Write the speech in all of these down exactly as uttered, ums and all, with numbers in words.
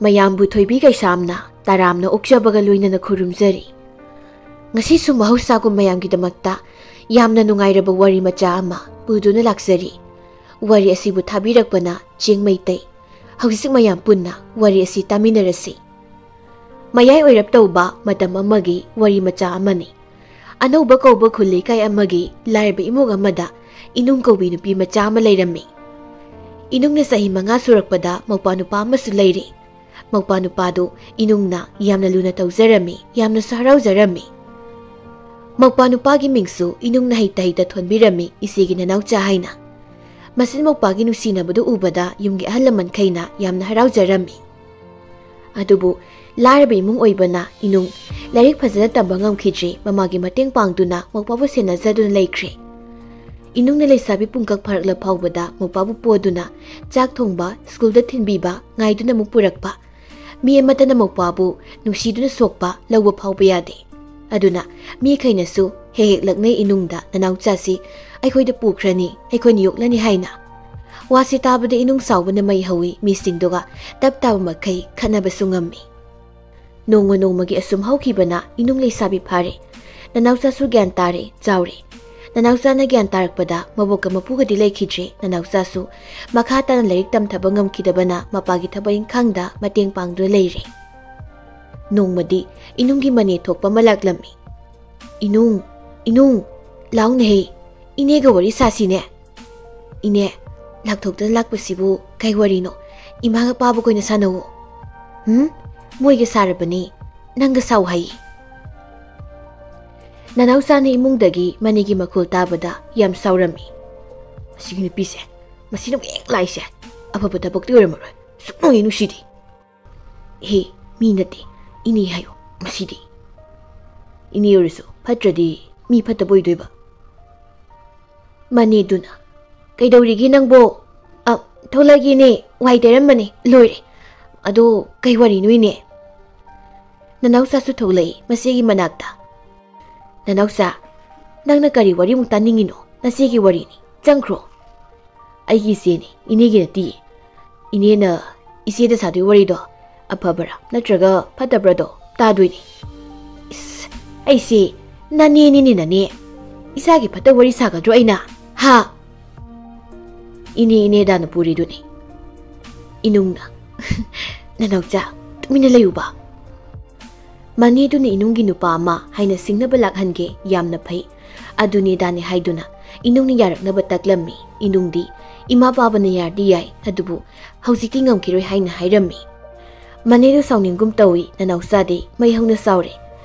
ꯃꯌꯥꯝꯕꯨ ꯊꯣꯏꯕꯤ ꯀꯩꯁꯥꯝꯅ ꯇꯔꯥꯝꯅ ꯑꯣꯛꯆꯕꯒ ꯂꯣꯏꯅꯅ ꯈꯨꯔꯨꯝꯖꯔꯤ꯫ ꯉꯁꯤꯁꯨ ꯃꯍꯧꯁꯥꯒꯨꯝ ꯃꯌꯥꯝꯒꯤꯗꯃꯛꯇ ꯌꯥꯝꯅ ꯅꯨꯡꯉꯥꯏꯔꯕ ꯋꯥꯔꯤ ꯃꯆꯥ ꯑꯃ ꯄꯨꯗꯨꯅ ꯂꯥꯛꯆꯔꯤ꯫ ꯋꯥꯔꯤ ꯑꯁꯤꯕꯨ ꯊꯥꯕꯤꯔꯛꯄꯅ ꯆꯤꯡ ꯃꯩꯇꯩ꯫ ꯍꯧꯖꯤꯛ ꯃꯌꯥꯝ ꯄꯨꯟꯅ ꯋꯥꯔꯤ ꯑꯁꯤ ꯇꯥꯃꯤꯟꯅꯔꯁꯤ꯫ ꯃꯌꯥꯏ ꯑꯣꯏꯔꯞ ꯇꯧꯕ ꯃꯇꯝ ꯑꯃꯒꯤ ꯋꯥꯔꯤ ꯃꯆꯥ ꯑꯃꯅꯤ꯫ ꯑꯅꯧꯕ ꯀꯧꯕ ꯈꯨꯜ ꯂꯩꯀꯥꯏ ꯑꯃꯒꯤ ꯂꯥꯏꯔꯕ ꯏꯃꯨꯡ ꯑꯃꯗ ꯏꯅꯨꯡ ꯀꯧꯕꯤ ꯅꯨꯄꯤ ꯃꯆꯥ ꯑꯃ ꯂꯩꯔꯝꯃꯤ꯫ ꯏꯅꯨꯡꯅ ꯆꯍꯤ ꯃꯉꯥ ꯁꯨꯔꯛꯄꯗ ꯃꯧꯄꯥ ꯅꯨꯄꯥ ꯑꯃꯁꯨ ꯂꯩꯔꯦ꯫ ꯃꯧꯄꯥ ꯅꯨꯄꯥꯗꯨ ꯏꯅꯨꯡꯅ ꯌꯥꯝꯅ ꯂꯨꯅ ꯇꯧꯖꯔꯝꯃꯤ, ꯌꯥꯝꯅꯁꯨ ꯍꯔꯥꯎꯖꯔꯝꯃꯤ꯫ ꯃꯧꯄꯥ ꯅꯨꯄꯥꯒꯤ ꯃꯤꯡꯁꯨ ꯏꯅꯨꯡꯅ ꯍꯩꯇ ꯍꯩꯇ ꯊꯣꯟꯕꯤꯔꯝꯃꯤ, ꯏꯆꯦꯒꯤ ꯅꯅꯥꯎꯆꯥ ꯍꯥꯏꯅ꯫ ꯃꯆꯤꯟ ꯃꯧꯄꯥꯒꯤ ꯅꯨꯡꯁꯤꯅꯕꯗꯨ ꯎꯕꯗ ꯌꯨꯝꯒꯤ ꯑꯍꯜ ꯂꯃꯟꯈꯩꯅ ꯌꯥꯝꯅ ꯍꯔꯥꯎꯖꯔꯝꯃꯤ꯫ ꯑꯗꯨꯕꯨ ꯂꯥꯏꯔꯕ ꯏꯃꯨꯡ ꯑꯣꯏꯕꯅ ꯏꯅꯨꯡ ꯂꯥꯏꯔꯤꯛ ꯐꯖꯅ ꯇꯝꯕ ꯉꯝꯈꯤꯗ꯭ꯔꯦ, ꯃꯃꯥꯒꯤ ꯃꯇꯦꯡ ꯄꯥꯡꯗꯨꯅ ꯃꯧꯄꯥꯕꯨ ꯁꯦꯟꯅꯖꯗꯨꯅ ꯂꯩꯈ꯭ꯔꯦ꯫ ꯏꯅꯨꯡꯅ ꯂꯩꯁꯥꯕꯤ ꯄꯨꯡꯀꯛ ꯐꯥꯔꯛꯂ ꯐꯥꯎꯕꯗ ꯃꯧꯄꯥꯕꯨ ꯄꯣꯗꯨꯅ ꯆꯥꯛ ꯊꯣꯡꯕ, ꯁ꯭ꯀꯨꯜꯗ ꯊꯤꯟꯕꯤꯕ, ꯉꯥꯏꯗꯨꯅ ꯑꯃꯨꯛ ꯄꯨꯔꯛꯄ, ꯃꯤ ꯑꯃꯠꯇꯅ ꯃꯧꯄꯥꯕꯨ ꯅꯨꯡꯁꯤꯗꯨꯅ ꯁꯣꯛꯄ ꯂꯧꯕ ꯐꯥꯎꯕ ꯌꯥꯗꯦ꯫ ꯑꯗꯨꯅ ꯃꯤꯈꯩꯅꯁꯨ ꯍꯦꯛ ꯍꯦꯛ ꯂꯛꯅꯩ ꯏꯅꯨꯡꯗ, "ꯅꯅꯥꯎꯆꯥꯁꯤ ꯑꯩꯈꯣꯏꯗ ꯄꯨꯈ꯭ꯔꯅꯤ, ꯑꯩꯈꯣꯏꯅ ꯌꯣꯛꯂꯅꯤ" ꯍꯥꯏꯅ꯫ ꯋꯥꯁꯤ ꯇꯥꯕꯗ ꯏꯅꯨꯡ ꯁꯥꯎꯕꯅ ꯃꯩ ꯍꯧꯏ, ꯃꯤꯁꯤꯡꯗꯨꯒ ꯇꯞ ꯇꯥꯕ ꯃꯈꯩ ꯈꯠꯅꯕꯁꯨ ꯉꯝꯃꯤ꯫ ꯅꯣꯡꯃ ꯅꯣꯡꯃꯒꯤ ꯑꯁꯨꯝ ꯍꯧꯈꯤꯕꯅ ꯏꯅꯨꯡ ꯂꯩꯁꯥꯕꯤ ꯐꯥꯔꯦ꯫ ꯅꯅꯥꯎꯆꯥꯁꯨ ꯒ꯭ꯌꯥꯟ ꯇꯥꯔꯦ, ꯆꯥꯎꯔꯦ꯫ ꯅꯅꯥꯎꯆꯥꯅ ꯒ꯭ꯌꯥꯟ ꯇꯥꯔꯛꯄꯗ ꯃꯕꯣꯛꯀ ꯃꯄꯨꯒꯗꯤ ꯂꯩꯈꯤꯗ꯭ꯔꯦ꯫ ꯅꯅꯥꯎꯆꯥꯁꯨ ꯃꯈꯥ ꯇꯥꯅ ꯂꯥꯏꯔꯤꯛ ꯇꯝꯊꯕ ꯉꯝꯈꯤꯗꯕꯅ ꯃꯄꯥꯒꯤ ꯊꯕꯛ ꯏꯪꯈꯥꯡꯗ ꯃꯇꯦꯡ ꯄꯥꯡꯗꯨꯅ ꯂꯩꯔꯦ꯫ ꯅꯣꯡꯃꯗꯤ ꯏꯅꯨꯡꯒꯤ ꯃꯅꯦ ꯊꯣꯛꯄ ꯑꯃ ꯂꯥꯛꯂꯝꯃꯤ꯫ "ꯏꯅꯨꯡ, ꯏꯅꯨꯡ, ꯂꯥꯎꯅꯦꯍꯦ, ꯏꯅꯦꯒ ꯋꯥꯔꯤ ꯁꯥꯁꯤꯅꯦ꯫" "ꯏꯅꯦ, ꯂꯥꯛꯊꯣꯛꯇꯅ ꯂꯥꯛꯄꯁꯤꯕꯨ ꯀꯩ ꯋꯥꯔꯤꯅꯣ? ꯏꯃꯥꯒ ꯄꯥꯕꯒ ꯑꯣꯏꯅ ꯁꯥꯟꯅꯧꯋꯣ꯫" "ꯍꯨꯝ? ꯃꯣꯏꯒ ꯁꯥꯔꯕꯅꯤ, ꯅꯪꯒ ꯁꯥꯎ ꯍꯥꯏꯌꯦ꯫" ꯅꯅꯥꯎꯆꯥꯅ ꯏꯃꯨꯡꯗꯒꯤ ꯃꯅꯦꯒꯤ ꯃꯈꯣꯜ ꯇꯥꯕꯗ ꯌꯥꯝ ꯁꯥꯎꯔꯝꯃꯤ꯫ "ꯃꯁꯤꯒꯤ ꯅꯨꯄꯤꯁꯦ, ꯃꯁꯤꯅ ꯍꯦꯛ ꯂꯥꯛꯏꯁꯦ, ꯑꯐꯕ ꯊꯕꯛꯇꯤ ꯑꯣꯏꯔꯝꯃꯔꯣꯏ, ꯁꯨꯛꯅꯨꯡ ꯍꯦꯛ ꯅꯨꯡꯁꯤꯗꯦ꯫ ꯍꯦ, ꯃꯤ ꯅꯠꯇꯦ, ꯏꯅꯦ ꯍꯥꯏꯌꯣ, ꯃꯁꯤꯗꯤ꯫ ꯏꯅꯦ ꯑꯣꯏꯔꯁꯨ ꯐꯠꯇ꯭ꯔꯗꯤ ꯃꯤ ꯐꯠꯇꯕ ꯑꯣꯏꯗꯣꯏꯕ?" ꯃꯅꯦꯗꯨꯅ, "ꯀꯩꯗꯧꯔꯤꯒꯦ ꯅꯪꯕꯣ?" "ꯑ, ꯊꯣꯛꯂꯛꯑꯒꯦꯅꯦ, ꯋꯥꯏ ꯇꯩꯔꯝꯕꯅꯦ, ꯂꯣꯏꯔꯦ꯫ ꯑꯗꯣ ꯀꯩ ꯋꯥꯔꯤꯅꯣ ꯏꯅꯦ?" ꯅꯅꯥꯎꯆꯥꯁꯨ ꯊꯣꯛꯂꯛꯏ ꯃꯆꯦꯒꯤ ꯃꯅꯥꯛꯇ꯫ "ꯅꯅꯥꯎꯆꯥ, ꯅꯪꯅ ꯀꯔꯤ ꯋꯥꯔꯤꯃꯨꯛ ꯇꯥꯅꯤꯡꯉꯤꯅꯣ? ꯅꯆꯦꯒꯤ ꯋꯥꯔꯤꯅꯤ, ꯆꯪꯈ꯭ꯔꯣ꯫" "ꯑꯩꯒꯤ ꯏꯆꯦꯅꯤ, ꯏꯅꯦꯒꯤ ꯅꯠꯇꯤꯌꯦ꯫ ꯏꯅꯦꯅ ꯏꯆꯦꯗ ꯁꯥꯗꯣꯏ ꯋꯥꯔꯤꯗꯣ ꯑꯐꯕꯔꯥ ꯅꯠꯇ꯭ꯔꯒ ꯐꯠꯇꯕ꯭ꯔꯥꯗꯣ ꯇꯥꯗꯣꯏꯅꯤ꯫ ꯏꯁ, ꯑꯩꯁꯦ ꯅꯅꯦꯅꯤꯅꯦ ꯅꯅꯦ꯫ ꯏꯆꯥꯒꯤ ꯐꯠꯇ ꯋꯥꯔꯤ ꯁꯥꯒꯗ꯭ꯔꯣ ꯑꯩꯅ? ꯍꯥ? ꯏꯅꯦ ꯏꯅꯦꯗꯥꯅ ꯄꯨꯔꯤꯗꯨꯅꯤ꯫ ꯏꯅꯨꯡꯅ, "ꯅꯅꯥꯎꯆꯥ, ꯇꯨꯃꯤꯟꯅ ꯂꯩꯌꯨꯕ꯫ ꯃꯅꯦꯗꯨꯅ ꯏꯅꯨꯡꯒꯤ ꯅꯨꯄꯥ ꯑꯃ ꯍꯥꯏꯅ ꯁꯤꯡꯅꯕ ꯂꯥꯛꯍꯟꯒꯦ, ꯌꯥꯝꯅ ꯐꯩ꯫ ꯑꯗꯨꯅꯦ ꯗꯥꯅꯦ ꯍꯥꯏꯗꯨꯅ ꯏꯅꯨꯡꯅ ꯌꯥꯔꯛꯅꯕ ꯇꯥꯛꯂꯝꯃꯤ꯫ ꯏꯅꯨꯡꯗꯤ ꯏꯃꯥ ꯄꯥꯕꯅ ꯌꯥꯔꯗꯤ ꯌꯥꯏ, ꯑꯗꯨꯕꯨ ꯍꯧꯖꯤꯛꯇꯤ ꯉꯝꯈꯤꯔꯣꯏ ꯍꯥꯏꯅ ꯍꯥꯏꯔꯝꯃꯤ꯫ ꯃꯅꯦꯗꯨ ꯁꯥꯎꯅꯤꯡꯒꯨꯝ ꯇꯧꯏ, ꯅꯅꯥꯎꯆꯥꯗꯤ ꯃꯩ ꯍꯧꯅ ꯁꯥꯎꯔꯦ꯫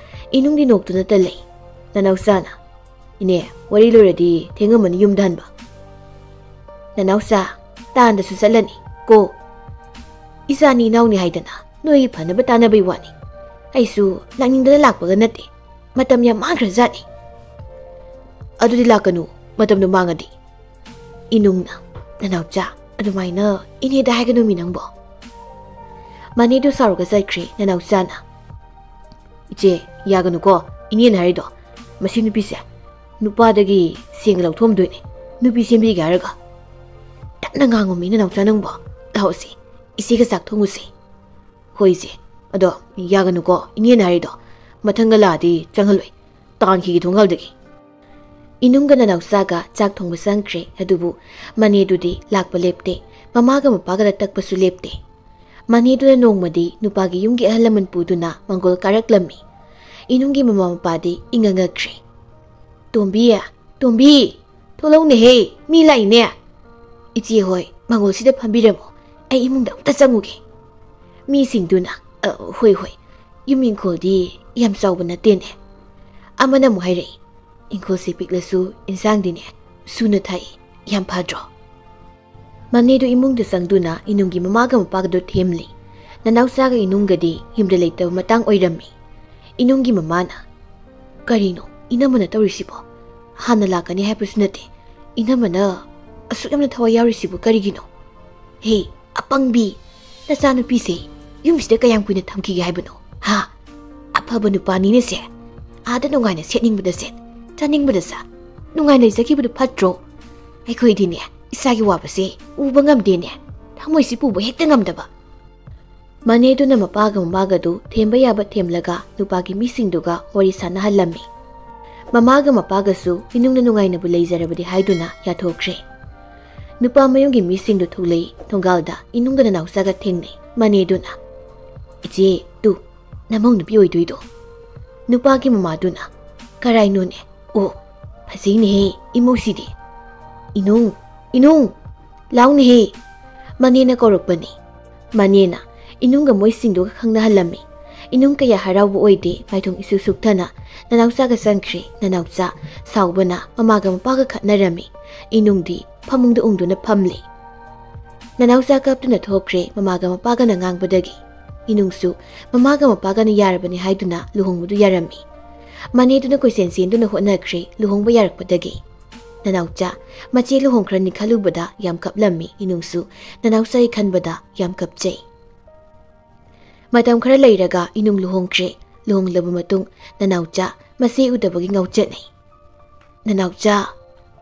ꯏꯅꯨꯡꯗꯤ ꯅꯣꯛꯇꯨꯅꯇ ꯂꯩ꯫ ꯅꯅꯥꯎꯆꯥꯅ, "ꯏꯅꯦ, ꯋꯥꯔꯤ ꯂꯣꯏꯔꯗꯤ ꯊꯦꯡꯉꯝꯃꯅꯤ ꯌꯨꯝꯗ ꯍꯟꯕ꯫ ꯅꯅꯥꯎꯆꯥ, ꯇꯥꯟꯗꯁꯨ ꯆꯠꯂꯅꯤ ꯀꯣ꯫ ꯏꯆꯥꯅꯤ ꯏꯅꯥꯎꯅꯤ ꯍꯥꯏꯗꯅ ꯅꯣꯏꯒꯤ ꯐꯅꯕ ꯇꯥꯟꯅꯕꯩ ꯋꯥꯅꯤ꯫ ꯑꯩꯁꯨ ꯂꯥꯛꯅꯤꯡꯗꯅ ꯂꯥꯛꯄꯒ ꯅꯠꯇꯦ꯫ ꯃꯇꯝ ꯌꯥꯝ ꯃꯥꯡꯈ꯭ꯔꯖꯥꯠꯅꯤ꯫" "ꯑꯗꯨꯗꯤ ꯂꯥꯛꯀꯅꯨ, ꯃꯇꯝꯗꯣ ꯃꯥꯡꯉꯗꯤ꯫" ꯏꯅꯨꯡꯅ, "ꯅꯅꯥꯎꯆꯥ, ꯑꯗꯨꯃꯥꯏꯅ ꯏꯅꯦꯗ ꯍꯥꯏꯒꯅꯨꯃꯤ ꯅꯪꯕꯣ꯫" ꯃꯅꯦꯗꯨ ꯁꯥꯎꯔꯒ ꯆꯠꯈ꯭ꯔꯦ꯫ ꯅꯅꯥꯎꯆꯥꯅ, "ꯏꯆꯦ, ꯌꯥꯒꯅꯨꯀꯣ ꯏꯅꯦꯅ ꯍꯥꯏꯔꯤꯗꯣ꯫ ꯃꯁꯤ ꯅꯨꯄꯤꯁꯦ ꯅꯨꯄꯥꯗꯒꯤ ꯁꯦꯡꯅ ꯂꯧꯊꯣꯛꯑꯝꯗꯣꯏꯅꯦ, ꯅꯨꯄꯤ ꯁꯦꯝꯕꯤꯒꯦ ꯍꯥꯏꯔꯒ꯫ ꯇꯞꯅ ꯉꯥꯡꯉꯨꯃꯤ ꯅꯅꯥꯎꯆꯥ ꯅꯪꯕꯣ꯫ ꯂꯥꯛꯑꯣꯁꯦ, ꯏꯆꯦꯒ ꯆꯥꯛ ꯊꯣꯡꯉꯨꯁꯦ꯫" "ꯍꯣꯏ ꯏꯆꯦ, ꯑꯗꯣ ꯌꯥꯒꯅꯨꯀꯣ ꯏꯅꯦꯅ ꯍꯥꯏꯔꯤꯗꯣ꯫ ꯃꯊꯪꯒ ꯂꯥꯛꯑꯗꯤ ꯆꯪꯍꯜꯂꯣꯏ, ꯇꯥꯟꯈꯤꯒꯦ ꯊꯣꯡꯒꯥꯜꯗꯒꯤ꯫" ꯏꯅꯨꯡꯒ ꯅꯅꯥꯎꯆꯥꯒ ꯆꯥꯛ ꯊꯣꯡꯕ ꯆꯪꯈ꯭ꯔꯦ꯫ ꯑꯗꯨꯕꯨ ꯃꯅꯦꯗꯨꯗꯤ ꯂꯥꯛꯄ ꯂꯦꯞꯇꯦ, ꯃꯃꯥꯒ ꯃꯄꯥꯒꯗ ꯇꯛꯄꯁꯨ ꯂꯦꯞꯇꯦ꯫ ꯃꯅꯦꯗꯨꯅ ꯅꯣꯡꯃꯗꯤ ꯅꯨꯄꯥꯒꯤ ꯌꯨꯝꯒꯤ ꯑꯍꯜ ꯂꯃꯟ ꯄꯨꯗꯨꯅ ꯃꯪꯒꯣꯜ ꯀꯥꯔꯛꯂꯝꯃꯤ꯫ ꯏꯅꯨꯡꯒꯤ ꯃꯃꯥ ꯃꯄꯥꯗꯤ ꯏꯉꯛ ꯉꯛꯈ꯭ꯔꯦ꯫ "ꯇꯣꯝꯕꯤ, ꯇꯣꯝꯕꯤ, ꯊꯣꯛꯂꯛꯎꯅꯦꯍꯦ, ꯃꯤ ꯂꯥꯛꯏꯅꯦ꯫" "ꯏꯆꯦ ꯍꯣꯏ, ꯃꯪꯒꯣꯜꯁꯤꯗ ꯐꯝꯕꯤꯔꯝꯃꯣ, ꯑꯩ ꯏꯃꯨꯡꯗ ꯑꯝꯇ ꯆꯪꯉꯨꯒꯦ꯫" ꯃꯤꯁꯤꯡꯗꯨꯅ, "ꯑ, ꯍꯣꯏ, ꯍꯣꯏ, ꯌꯨꯝ ꯏꯪꯈꯣꯜꯗꯤ ꯌꯥꯝ ꯆꯥꯎꯕ ꯅꯠꯇꯦꯅꯦ꯫" ꯑꯃꯅ ꯑꯃꯨꯛ ꯍꯥꯏꯔꯛꯏ, "ꯏꯪꯈꯣꯜꯁꯦ ꯄꯤꯛꯂꯁꯨ ꯏꯟꯁꯥꯡꯗꯤꯅꯦ ꯁꯨꯅ ꯊꯥꯏ, ꯌꯥꯝ ꯐꯗ꯭ꯔꯣ?" ꯃꯅꯦꯗꯨ ꯏꯃꯨꯡꯗ ꯆꯪꯗꯨꯅ ꯏꯅꯨꯡꯒꯤ ꯃꯃꯥꯒ ꯃꯄꯥꯒꯗꯨ ꯊꯦꯝꯂꯤ꯫ ꯅꯅꯥꯎꯆꯥꯒ ꯏꯅꯨꯡꯒꯗꯤ ꯌꯨꯝꯗ ꯂꯩꯇꯕ ꯃꯇꯥꯡ ꯑꯣꯏꯔꯝꯃꯤ꯫ ꯏꯅꯨꯡꯒꯤ ꯃꯃꯥꯅ, "ꯀꯔꯤꯅꯣ ꯏꯅꯝꯃꯅ ꯇꯧꯔꯤꯁꯤꯕꯣ? ꯍꯥꯟꯅ ꯂꯥꯛꯀꯅꯤ ꯍꯥꯏꯕꯁꯨ ꯅꯠꯇꯦ, ꯏꯅꯝꯃꯅ ꯑꯁꯨꯛ ꯌꯥꯝꯅ ꯊꯋꯥꯏ ꯌꯥꯎꯔꯤꯁꯤꯕꯨ ꯀꯔꯤꯒꯤꯅꯣ? ꯍꯦ, ꯑꯄꯪꯕꯤ, ꯅꯆꯥꯅꯨꯄꯤꯁꯦ ꯌꯨꯝꯁꯤꯗ ꯀꯌꯥꯝ ꯀꯨꯏꯅ ꯊꯝꯈꯤꯒꯦ ꯍꯥꯏꯕꯅꯣ? ꯍꯥ? ꯑꯐꯕ ꯅꯨꯄꯥꯅꯤꯅꯦꯁꯦ꯫ ꯑꯥꯗ ꯅꯨꯡꯉꯥꯏꯅ ꯁꯦꯠꯅꯤꯡꯕꯗ ꯁꯦꯠ, ꯆꯥꯅꯤꯡꯕꯗ ꯆꯥ, ꯅꯨꯡꯉꯥꯏꯅ ꯂꯩꯖꯈꯤꯕꯗꯨ ꯐꯠꯇ꯭ꯔꯣ? ꯑꯩꯈꯣꯏꯗꯤꯅꯦ, ꯏꯆꯥꯒꯤ ꯋꯥꯕꯁꯦ ꯎꯕ ꯉꯝꯗꯦꯅꯦ, ꯊꯃꯣꯏꯁꯤ ꯄꯨꯕ ꯍꯦꯛꯇ ꯉꯝꯗꯕ꯫" ꯃꯅꯦꯗꯨꯅ ꯃꯄꯥꯒ ꯃꯃꯥꯒꯗꯨ ꯊꯦꯝꯕ ꯌꯥꯕ ꯊꯦꯝꯂꯒ ꯅꯨꯄꯥꯒꯤ ꯃꯤꯁꯤꯡꯗꯨꯒ ꯋꯥꯔꯤ ꯁꯥꯟꯅꯍꯜꯂꯝꯃꯤ꯫ ꯃꯃꯥꯒ ꯃꯄꯥꯒꯁꯨ ꯏꯅꯨꯡꯅ ꯅꯨꯡꯉꯥꯏꯅꯕꯨ ꯂꯩꯖꯔꯕꯗꯤ ꯍꯥꯏꯗꯨꯅ ꯌꯥꯊꯣꯛꯈ꯭ꯔꯦ꯫ ꯅꯨꯄꯥ ꯃꯌꯨꯝꯒꯤ ꯃꯤꯁꯤꯡꯗꯨ ꯊꯣꯛꯂꯛꯏ꯫ ꯊꯣꯡꯒꯥꯜꯗ ꯏꯅꯨꯡꯒ ꯅꯅꯥꯎꯆꯥꯒ ꯊꯦꯡꯅꯩ꯫ ꯃꯅꯦꯗꯨꯅ, "ꯏꯆꯦ, ꯇꯨ, ꯅꯃꯧ ꯅꯨꯄꯤ ꯑꯣꯏꯗꯣꯏꯗꯣ?" ꯅꯨꯄꯥꯒꯤ ꯃꯃꯥꯗꯨꯅ, "ꯀꯔꯥꯏꯅꯣꯅꯦ? ꯑꯣ, ꯐꯖꯩꯅꯦꯍꯦ ꯏꯃꯧꯁꯤꯗꯤ꯫ ꯏꯅꯨꯡ, ꯏꯅꯨꯡ, ꯂꯥꯎꯅꯦꯍꯦ!" ꯃꯅꯦꯅ ꯀꯧꯔꯛꯄꯅꯤ꯫ ꯃꯅꯦꯅ ꯏꯅꯨꯡꯒ ꯃꯣꯏꯁꯤꯡꯗꯨꯒ ꯈꯪꯅꯍꯜꯂꯝꯃꯤ꯫ ꯏꯅꯨꯡ ꯀꯌꯥ ꯍꯔꯥꯎꯕ ꯑꯣꯏꯗꯦ, ꯃꯥꯏꯊꯣꯡ ꯏꯁꯨ ꯁꯨꯛꯊꯅ ꯅꯅꯥꯎꯆꯥꯒ ꯆꯪꯈ꯭ꯔꯦ꯫ ꯅꯅꯥꯎꯆꯥ ꯁꯥꯎꯕꯅ ꯃꯃꯥꯒ ꯃꯄꯥꯒ ꯈꯠꯅꯔꯝꯃꯤ꯫ ꯏꯅꯨꯡꯗꯤ ꯐꯃꯨꯡꯗ ꯎꯪꯗꯨꯅ ꯐꯝꯂꯤ꯫ ꯅꯅꯥꯎꯆꯥ ꯀꯞꯇꯨꯅ ꯊꯣꯛꯈ꯭ꯔꯦ ꯃꯃꯥꯒ ꯃꯄꯥꯒꯅ ꯉꯥꯡꯕꯗꯒꯤ꯫ ꯏꯅꯨꯡꯁꯨ ꯃꯃꯥꯒ ꯃꯄꯥꯒꯅ ꯌꯥꯔꯕꯅꯤ ꯍꯥꯏꯗꯨꯅ ꯂꯨꯍꯣꯡꯕꯗꯨ ꯌꯥꯔꯝꯃꯤ꯫ ꯃꯅꯦꯗꯨꯅ ꯀꯣꯏꯆꯦꯟ ꯆꯦꯟꯗꯨꯅ ꯍꯣꯠꯅꯈ꯭ꯔꯦ ꯂꯨꯍꯣꯡꯕ ꯌꯥꯔꯛꯄꯗꯒꯤ꯫ ꯅꯅꯥꯎꯆꯥ ꯃꯆꯦ ꯂꯨꯍꯣꯡꯈ꯭ꯔꯅꯤ ꯈꯜꯂꯨꯕꯗ ꯌꯥꯝ ꯀꯞꯂꯝꯃꯤ꯫ ꯏꯅꯨꯡꯁꯨ ꯅꯅꯥꯎꯆꯥꯒꯤ ꯈꯟꯕꯗ ꯌꯥꯝ ꯀꯞꯆꯩ꯫ ꯃꯇꯝ ꯈꯔ ꯂꯩꯔꯒ ꯏꯅꯨꯡ ꯂꯨꯍꯣꯡꯈ꯭ꯔꯦ꯫ ꯂꯨꯍꯣꯡꯂꯕ ꯃꯇꯨꯡ ꯅꯅꯥꯎꯆꯥ ꯃꯆꯦ ꯎꯗꯕꯒꯤ ꯉꯥꯎꯆꯠꯅꯩ꯫ "ꯅꯅꯥꯎꯆꯥ,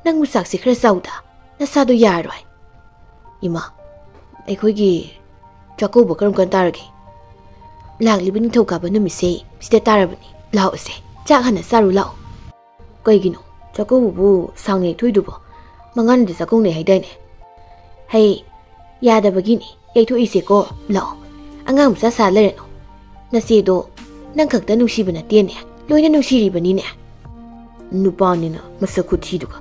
ꯅꯪ ꯃꯆꯥꯛꯁꯤ ꯈꯔ ꯆꯥꯎꯗ, ꯅꯁꯥꯗꯣ ꯌꯥꯔꯔꯣꯏ꯫" "ꯏꯃꯥ, ꯑꯩꯈꯣꯏꯒꯤ ꯆꯥꯛꯀꯧꯕ ꯀꯔꯝ ꯀꯥꯟ ꯇꯥꯔꯒꯦ?" "ꯂꯥꯛꯂꯤꯕ ꯅꯤꯡꯊꯧꯀꯥꯕ ꯅꯨꯃꯤꯠꯁꯦ ꯁꯤꯗ ꯇꯥꯔꯕꯅꯤ꯫ ꯂꯥꯛꯑꯣꯁꯦ, ꯆꯥꯛ ꯍꯥꯟꯅ ꯆꯥꯔꯨ ꯂꯥꯛꯑꯣ꯫" "ꯀꯩꯒꯤꯅꯣ ꯆꯥꯛꯀꯧꯕꯕꯨ ꯁꯥꯡꯅ ꯌꯩꯊꯣꯛꯏꯗꯨꯕꯣ? ꯃꯉꯥꯅꯤꯗ ꯆꯥꯛꯀꯧꯅꯩ ꯍꯥꯏꯗꯥꯏꯅꯦ?" "ꯍꯩ, ꯌꯥꯗꯕꯒꯤꯅꯤ ꯌꯩꯊꯣꯛꯏꯁꯦꯀꯣ꯫ ꯂꯥꯛꯑꯣ, ꯑꯉꯥꯡ ꯃꯆꯥ ꯁꯥ ꯂꯩꯔꯅꯨ꯫ ꯅꯆꯦꯗꯣ ꯅꯪ ꯈꯛꯇ ꯅꯨꯡꯁꯤꯕ ꯅꯠꯇꯦꯅꯦ, ꯂꯣꯏꯅ ꯅꯨꯡꯁꯤꯔꯤꯕꯅꯤꯅꯦ꯫" "ꯅꯨꯄꯥꯅꯤꯅ ꯃꯁꯛ ꯈꯨꯊꯤꯗꯨꯒ,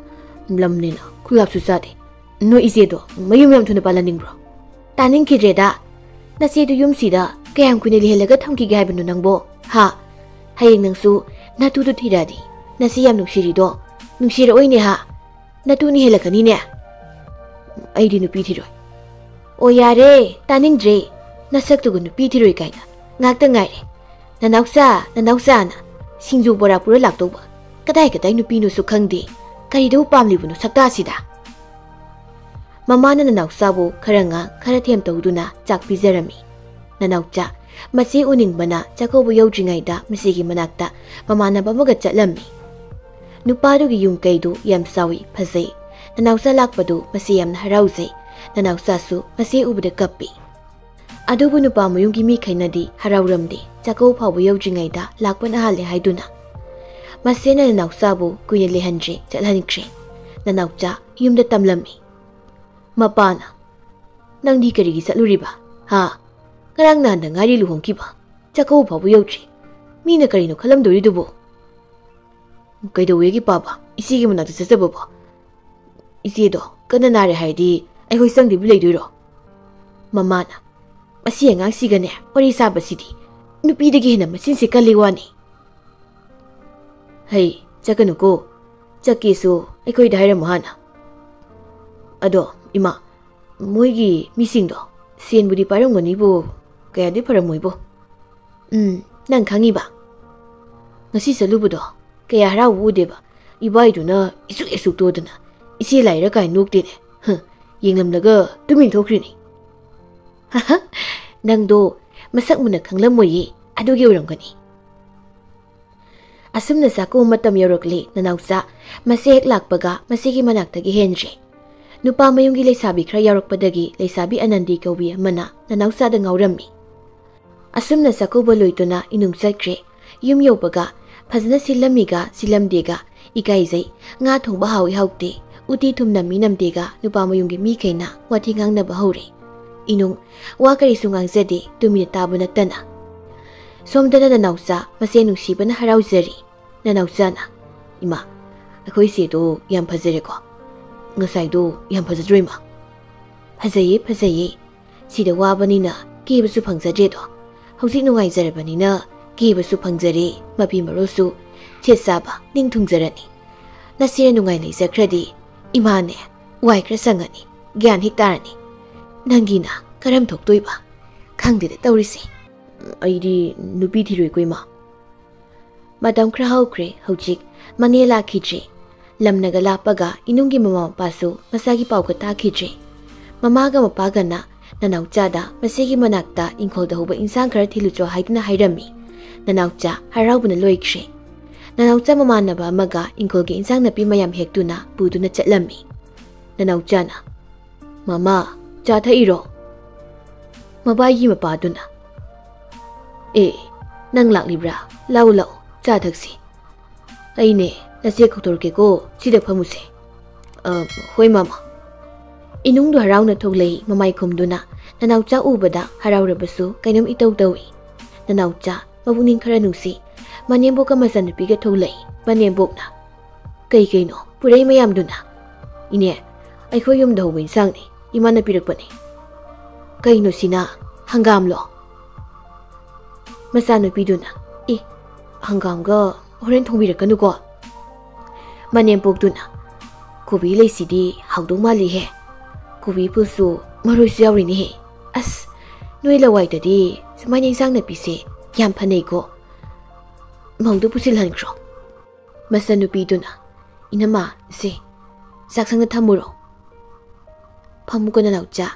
ꯂꯝꯅꯤꯅ ꯈꯨꯂꯥꯞꯁꯨ ꯆꯥꯗꯦ꯫ ꯅꯣꯏ ꯏꯆꯦꯗꯣ ꯃꯌꯨꯝ ꯌꯥꯝ ꯊꯨꯅ ꯄꯥꯜꯍꯟꯅꯤꯡꯕ꯭ꯔꯣ?" "ꯇꯥꯅꯤꯡꯈꯤꯗ꯭ꯔꯦꯗ꯫ ꯅꯆꯦꯗꯨ ꯌꯨꯝꯁꯤꯗ ꯀꯌꯥꯝ ꯀꯨꯏꯅ ꯂꯩꯍꯜꯂꯒ ꯊꯝꯈꯤꯒꯦ ꯍꯥꯏꯕꯅꯣ ꯅꯪꯕꯣ? ꯍꯥ? ꯍꯌꯦꯡ ꯅꯪꯁꯨ ꯅꯇꯨꯗꯨ ꯊꯤꯔꯛꯑꯗꯤ ꯅꯆꯦ ꯌꯥꯝ ꯅꯨꯡꯁꯤꯔꯤꯗꯣ ꯅꯨꯡꯁꯤꯔꯛꯑꯣꯏꯅꯦ ꯍꯥ? ꯅꯇꯨꯅ ꯍꯦꯜꯂꯛꯀꯅꯤꯅꯦ꯫" "ꯑꯩꯗꯤ ꯅꯨꯄꯤ ꯊꯤꯔꯣꯏ꯫" "ꯑꯣ ꯌꯥꯔꯦ, ꯇꯥꯅꯤꯡꯗ꯭ꯔꯦ꯫ ꯅꯁꯛꯇꯨꯒ ꯅꯨꯄꯤ ꯊꯤꯔꯣꯏ ꯀꯥꯏꯅ꯫ ꯉꯥꯛꯇ ꯉꯥꯏꯔꯦ꯫ ꯅꯅꯥꯎꯆꯥ, ꯅꯅꯥꯎꯆꯥꯅ ꯁꯤꯡꯖꯨ ꯕꯣꯔꯥ ꯄꯨꯔ ꯂꯥꯛꯇꯧꯕ꯫ ꯀꯗꯥꯏ ꯀꯗꯥꯏ ꯅꯨꯄꯤꯅꯣꯁꯨ ꯈꯪꯗꯦ꯫ ꯀꯔꯤꯗꯕꯨ ꯄꯥꯝꯂꯤꯕꯅꯣ ꯁꯛꯇꯥꯁꯤꯗ?" ꯃꯃꯥꯅ ꯅꯅꯥꯎꯆꯥꯕꯨ ꯈꯔ ꯉꯥꯡ, ꯈꯔ ꯊꯦꯝ ꯇꯧꯗꯨꯅ ꯆꯥꯛ ꯄꯤꯖꯔꯝꯃꯤ꯫ ꯅꯅꯥꯎꯆꯥ, ꯃꯆꯦ ꯎꯅꯤꯡꯕꯅ ꯆꯥꯛꯀꯧꯕ ꯌꯧꯗ꯭ꯔꯤꯉꯩꯗ ꯃꯆꯦꯒꯤ ꯃꯅꯥꯛꯇ ꯃꯃꯥꯟꯅꯕ ꯑꯃꯒ ꯆꯠꯂꯝꯃꯤ꯫ ꯅꯨꯄꯥꯗꯨꯒꯤ ꯌꯨꯝ ꯀꯩꯗꯨ ꯌꯥꯝ ꯆꯥꯎꯏ, ꯐꯖꯩ꯫ ꯅꯅꯥꯎꯆꯥ ꯂꯥꯛꯄꯗꯨ ꯃꯆꯦ ꯌꯥꯝꯅ ꯍꯔꯥꯎꯖꯩ꯫ ꯅꯅꯥꯎꯆꯥꯁꯨ ꯃꯆꯦ ꯎꯕꯗ ꯀꯞꯄꯤ꯫ ꯑꯗꯨꯕꯨ ꯅꯨꯄꯥ ꯃꯌꯨꯝꯒꯤ ꯃꯤꯈꯩꯅꯗꯤ ꯍꯔꯥꯎꯔꯝꯗꯦ, ꯆꯥꯛꯀꯧ ꯐꯥꯎꯕ ꯌꯧꯗ꯭ꯔꯤꯉꯩꯗ ꯂꯥꯛꯄꯅ ꯍꯥꯜꯂꯦ ꯍꯥꯏꯗꯨꯅ꯫ ꯃꯁꯦꯅ ꯅꯅꯥꯎꯆꯥꯕꯨ ꯀꯨꯏꯅ ꯂꯩꯍꯟꯗ꯭ꯔꯦ, ꯆꯠꯍꯟꯈ꯭ꯔꯦ꯫ ꯅꯅꯥꯎꯆꯥ ꯌꯨꯝꯗ ꯇꯝꯂꯝꯃꯤ꯫ ꯃꯄꯥꯅ, "ꯅꯪꯗꯤ ꯀꯔꯤꯒꯤ ꯆꯠꯂꯨꯔꯤꯕ? ꯍꯥ? ꯉꯔꯥꯡ ꯅꯍꯥꯟꯗ ꯉꯥꯏꯔꯤ ꯂꯨꯍꯣꯡꯈꯤꯕ꯫ ꯆꯥꯛꯀꯧ ꯐꯥꯎꯕ ꯌꯧꯗ꯭ꯔꯤ꯫ ꯃꯤꯅ ꯀꯔꯤꯅꯣ ꯈꯜꯂꯝꯗꯣꯔꯤꯗꯨꯕꯨ?" "ꯀꯩꯗꯧꯋꯦꯒꯦ ꯄꯥꯕ, ꯏꯆꯦꯒꯤ ꯃꯅꯥꯛꯇ ꯆꯠꯆꯕꯕꯣ? ꯏꯆꯦꯗꯣ ꯀꯟꯅ ꯅꯥꯔꯦ ꯍꯥꯏꯔꯗꯤ ꯑꯩꯈꯣꯏ ꯆꯪꯗꯕꯤ ꯂꯩꯗꯣꯏꯔꯣ?" ꯃꯃꯥꯅ, "ꯃꯁꯤ ꯑꯉꯥꯡꯁꯤꯒꯅꯦ ꯋꯥꯔꯤ ꯁꯥꯕꯁꯤꯗꯤ ꯅꯨꯄꯤꯗꯒꯤ ꯍꯦꯟꯅ ꯃꯆꯤꯟꯁꯦ ꯀꯜꯂꯤ ꯋꯥꯅꯤ꯫ ꯍꯩ, ꯆꯠꯀꯅꯨꯀꯣ꯫ ꯆꯠꯀꯦꯁꯨ ꯑꯩꯈꯣꯏꯗ ꯍꯥꯏꯔꯝꯃꯨ ꯍꯥꯟꯅ꯫ ꯑꯗꯣ, ꯏꯃꯥ, ꯃꯣꯏꯒꯤ ꯃꯤꯁꯤꯡꯗꯣ ꯁꯦꯟꯕꯨꯗꯤ ꯄꯥꯏꯔꯝꯒꯅꯤꯕꯨ, ꯀꯌꯥꯗꯤ ꯐꯔꯝꯃꯣꯏꯕꯨ꯫ ꯎꯝ, ꯅꯪ ꯈꯪꯉꯤꯕ? ꯉꯁꯤ ꯆꯠꯂꯨꯕꯗꯣ ꯀꯌꯥ ꯍꯔꯥꯎꯕ ꯎꯗꯦꯕ꯫ ꯏꯕꯥꯏꯗꯨꯅ ꯏꯁꯨꯛ ꯏꯁꯨꯛ ꯇꯣꯗꯅ ꯏꯆꯦ ꯂꯥꯏꯔ ꯀꯥꯏ ꯅꯣꯛꯇꯦꯅꯦ꯫ ꯍ, ꯌꯦꯡꯂꯝꯂꯒ ꯇꯨꯃꯤꯟ ꯊꯣꯛꯈ꯭ꯔꯤꯅꯤ꯫ ꯅꯪꯗꯣ ꯃꯁꯛ ꯃꯨꯟꯅ ꯈꯪꯂꯝꯃꯣꯏꯌꯦ, ꯑꯗꯨꯒꯤ ꯑꯣꯏꯔꯝꯒꯅꯤ꯫ ꯑꯁꯨꯝꯅ ꯆꯥꯛꯀꯧꯕ ꯃꯇꯝ ꯌꯧꯔꯛꯂꯦ꯫ ꯅꯅꯥꯎꯆꯥ ꯃꯆꯦ ꯍꯦꯛ ꯂꯥꯛꯄꯒ ꯃꯆꯦꯒꯤ ꯃꯅꯥꯛꯇꯒꯤ ꯍꯦꯟꯗ꯭ꯔꯦ꯫ ꯅꯨꯄꯥ ꯃꯌꯨꯝꯒꯤ ꯂꯩꯁꯥꯕꯤ ꯈꯔ ꯌꯥꯎꯔꯛꯄꯗꯒꯤ ꯂꯩꯁꯥꯕꯤ ꯑꯅꯟꯗꯤ ꯀꯧꯕꯤ ꯑꯃꯅ ꯅꯅꯥꯎꯆꯥꯗ ꯉꯥꯎꯔꯝꯃꯤ꯫ ꯑꯁꯨꯝꯅ ꯆꯥꯛꯀꯧꯕ ꯂꯣꯏꯗꯨꯅ ꯏꯅꯨꯡ ꯆꯠꯈ꯭ꯔꯦ꯫ ꯌꯨꯝ ꯌꯧꯕꯒ ꯐꯖꯅ ꯁꯤꯜꯂꯝꯃꯤꯒ ꯁꯤꯜꯂꯝꯗꯦꯒ ꯏꯀꯥꯏꯖꯩ꯫ ꯉꯥ ꯊꯣꯡꯕ ꯍꯥꯎꯏ ꯍꯥꯎꯇꯦ, ꯎꯇꯤ ꯊꯨꯝ ꯅꯝꯃꯤ ꯅꯝꯗꯦꯒ ꯅꯨꯄꯥ ꯃꯌꯨꯝꯒꯤ ꯃꯤꯈꯩꯅ ꯋꯥꯊꯤ ꯉꯥꯡꯅꯕ ꯍꯧꯔꯦ꯫ ꯏꯅꯨꯡ ꯋꯥ ꯀꯔꯤꯁꯨ ꯉꯥꯡꯖꯗꯦ, ꯇꯨꯃꯤꯟꯅ ꯇꯥꯕ ꯅꯠꯇꯅ꯫ ꯁꯣꯝꯗꯅ ꯅꯅꯥꯎꯆꯥ ꯃꯆꯦ ꯅꯨꯡꯁꯤꯕꯅ ꯍꯔꯥꯎꯖꯔꯤ꯫ ꯅꯅꯥꯎꯆꯥꯅ, "ꯏꯃꯥ, ꯑꯩꯈꯣꯏ ꯏꯆꯦꯗꯣ ꯌꯥꯝ ꯐꯖꯔꯦꯀꯣ꯫ ꯉꯁꯥꯏꯗꯣ ꯌꯥꯝ ꯐꯖꯗ꯭ꯔꯣ, ꯏꯃꯥ?" "ꯐꯖꯩꯌꯦ, ꯐꯖꯩꯌꯦ꯫ ꯁꯤꯗ ꯋꯥꯕꯅꯤꯅ ꯀꯦꯕꯁꯨ ꯐꯪꯖꯗ꯭ꯔꯦꯗꯣ꯫ ꯍꯧꯖꯤꯛ ꯅꯨꯡꯉꯥꯏꯖꯔꯕꯅꯤꯅ ꯀꯦꯕꯁꯨ ꯐꯪꯖꯔꯦ, ꯃꯐꯤ ꯃꯔꯣꯜꯁꯨ ꯁꯦꯠ ꯆꯥꯕ ꯅꯤꯡ ꯊꯨꯡꯖꯔꯅꯤ꯫ ꯅꯆꯦ ꯅꯨꯡꯉꯥꯏ ꯂꯩꯖꯈ꯭ꯔꯗꯤ ꯏꯃꯥꯅꯦ ꯋꯥꯏ ꯈꯔ ꯁꯪꯉꯅꯤ, ꯒ꯭ꯌꯥꯟ ꯍꯦꯛ ꯇꯥꯔꯅꯤ꯫ ꯅꯪꯒꯤꯅ ꯀꯔꯝ ꯊꯣꯛꯇꯣꯏꯕ? ꯈꯪꯗꯦꯗ ꯇꯧꯔꯤꯁꯦ꯫ ꯑꯩꯗꯤ ꯅꯨꯄꯤ ꯊꯤꯔꯣꯏꯀꯣ, ꯏꯃꯥ꯫" ꯃꯇꯝ ꯈꯔ ꯍꯧꯈ꯭ꯔꯦ꯫ ꯍꯧꯖꯤꯛ ꯃꯅꯦ ꯂꯥꯛꯈꯤꯗ꯭ꯔꯦ꯫ ꯂꯝꯅꯒ ꯂꯥꯞꯄꯒ ꯏꯅꯨꯡꯒꯤ ꯃꯃꯥ ꯃꯄꯥꯁꯨ ꯃꯆꯥꯒꯤ ꯄꯥꯎꯒ ꯇꯥꯈꯤꯗ꯭ꯔꯦ꯫ ꯃꯃꯥꯒ ꯃꯄꯥꯒꯅ ꯅꯅꯥꯎꯆꯥꯗ ꯃꯆꯦꯒꯤ ꯃꯅꯥꯛꯇ ꯏꯪꯈꯣꯜꯗ ꯍꯧꯕ ꯏꯟꯁꯥꯡ ꯈꯔ ꯊꯤꯜꯂꯨꯆꯣ ꯍꯥꯏꯗꯨꯅ ꯍꯥꯏꯔꯝꯃꯤ꯫ ꯅꯅꯥꯎꯆꯥ ꯍꯔꯥꯎꯕꯅ ꯂꯣꯏꯈ꯭ꯔꯦ꯫ ꯅꯅꯥꯎꯆꯥ ꯃꯃꯥꯟꯅꯕ ꯑꯃꯒ ꯏꯪꯈꯣꯜꯒꯤ ꯏꯟꯁꯥꯡ ꯅꯥꯄꯤ ꯃꯌꯥꯝ ꯍꯦꯛꯇꯨꯅ ꯄꯨꯗꯨꯅ ꯆꯠꯂꯝꯃꯤ꯫ ꯅꯅꯥꯎꯆꯥꯅ, "ꯃꯃꯥ, ꯆꯥ ꯊꯛꯏꯔꯣ?" ꯃꯕꯥꯏꯒꯤ ꯃꯄꯥꯗꯨꯅ, "ꯑꯦ, ꯅꯪ ꯂꯥꯛꯂꯤꯕ꯭ꯔꯥ? ꯂꯥꯛꯎ, ꯂꯥꯛꯎ, ꯆꯥ ꯊꯛꯁꯤ꯫ ꯑꯩꯅꯦ, ꯅꯆꯦ ꯀꯧꯊꯣꯔꯛꯀꯦꯀꯣ, ꯁꯤꯗ ꯐꯝꯃꯨꯁꯦ꯫ ꯑ, ꯍꯣꯏ, ꯃꯃꯥ꯫" ꯏꯅꯨꯡꯗꯨ ꯍꯔꯥꯎꯅ ꯊꯣꯛꯂꯛꯏ, ꯃꯃꯥꯏ ꯈꯨꯝꯗꯨꯅ꯫ ꯅꯅꯥꯎꯆꯥ ꯎꯕꯗ ꯍꯔꯥꯎꯔꯕꯁꯨ ꯀꯩꯅꯣꯝ ꯏꯇꯧ ꯇꯧꯏ꯫ ꯅꯅꯥꯎꯆꯥ, ꯃꯄꯨꯛꯅꯤꯡ ꯈꯔ ꯅꯨꯡꯁꯤ꯫ ꯃꯅꯦꯝꯕꯣꯛꯀ ꯃꯆꯥꯅꯨꯄꯤꯒ ꯊꯣꯛꯂꯛꯏ꯫ ꯃꯅꯦꯝꯕꯣꯛꯅ, "ꯀꯩ ꯀꯩꯅꯣ ꯄꯨꯔꯛꯏ ꯃꯌꯥꯝꯗꯨꯅ?" "ꯏꯅꯦ, ꯑꯩꯈꯣꯏ ꯌꯨꯝꯗ ꯍꯧꯕ ꯏꯟꯁꯥꯡꯅꯤ, ꯏꯃꯥꯅ ꯄꯤꯔꯛꯄꯅꯤ꯫" "ꯀꯩꯅꯣ ꯁꯤꯅ? ꯍꯪꯒꯥꯝꯂꯣ?" ꯃꯆꯥꯅꯨꯄꯤꯗꯨꯅ, "ꯑꯦ, ꯍꯪꯒꯥꯝꯒ ꯍꯣꯔꯦꯟ ꯊꯣꯡꯕꯤꯔꯛꯀꯅꯨꯀꯣ꯫" ꯃꯅꯦꯝꯄꯣꯛꯇꯨꯅ, "ꯀꯣꯕꯤ ꯂꯩꯁꯤꯗꯤ ꯍꯥꯎꯗꯧ ꯃꯥꯜꯂꯤꯍꯦ꯫ ꯀꯣꯕꯤ ꯐꯨꯜꯁꯨ ꯃꯔꯣꯏꯁꯨ ꯌꯥꯎꯔꯤꯅꯦꯍꯦ꯫ ꯑꯁ, ꯅꯣꯏ ꯂꯋꯥꯏꯗꯗꯤ ꯁꯨꯃꯥꯏꯅ ꯏꯟꯁꯥꯡ ꯅꯥꯄꯤꯁꯦ ꯌꯥꯝ ꯐꯅꯩꯀꯣ꯫" ꯃꯧꯗꯨ ꯄꯨꯁꯤꯜꯍꯟꯈ꯭ꯔꯣ꯫ ꯃꯆꯟꯅꯨꯄꯤꯗꯨꯅ, "ꯏꯅꯝꯃ, ꯁꯦ, ꯆꯥꯛꯁꯪꯗ ꯊꯝꯃꯨꯔꯣ꯫ ꯐꯝꯃꯨꯀꯣ ꯅꯅꯥꯎꯆꯥ,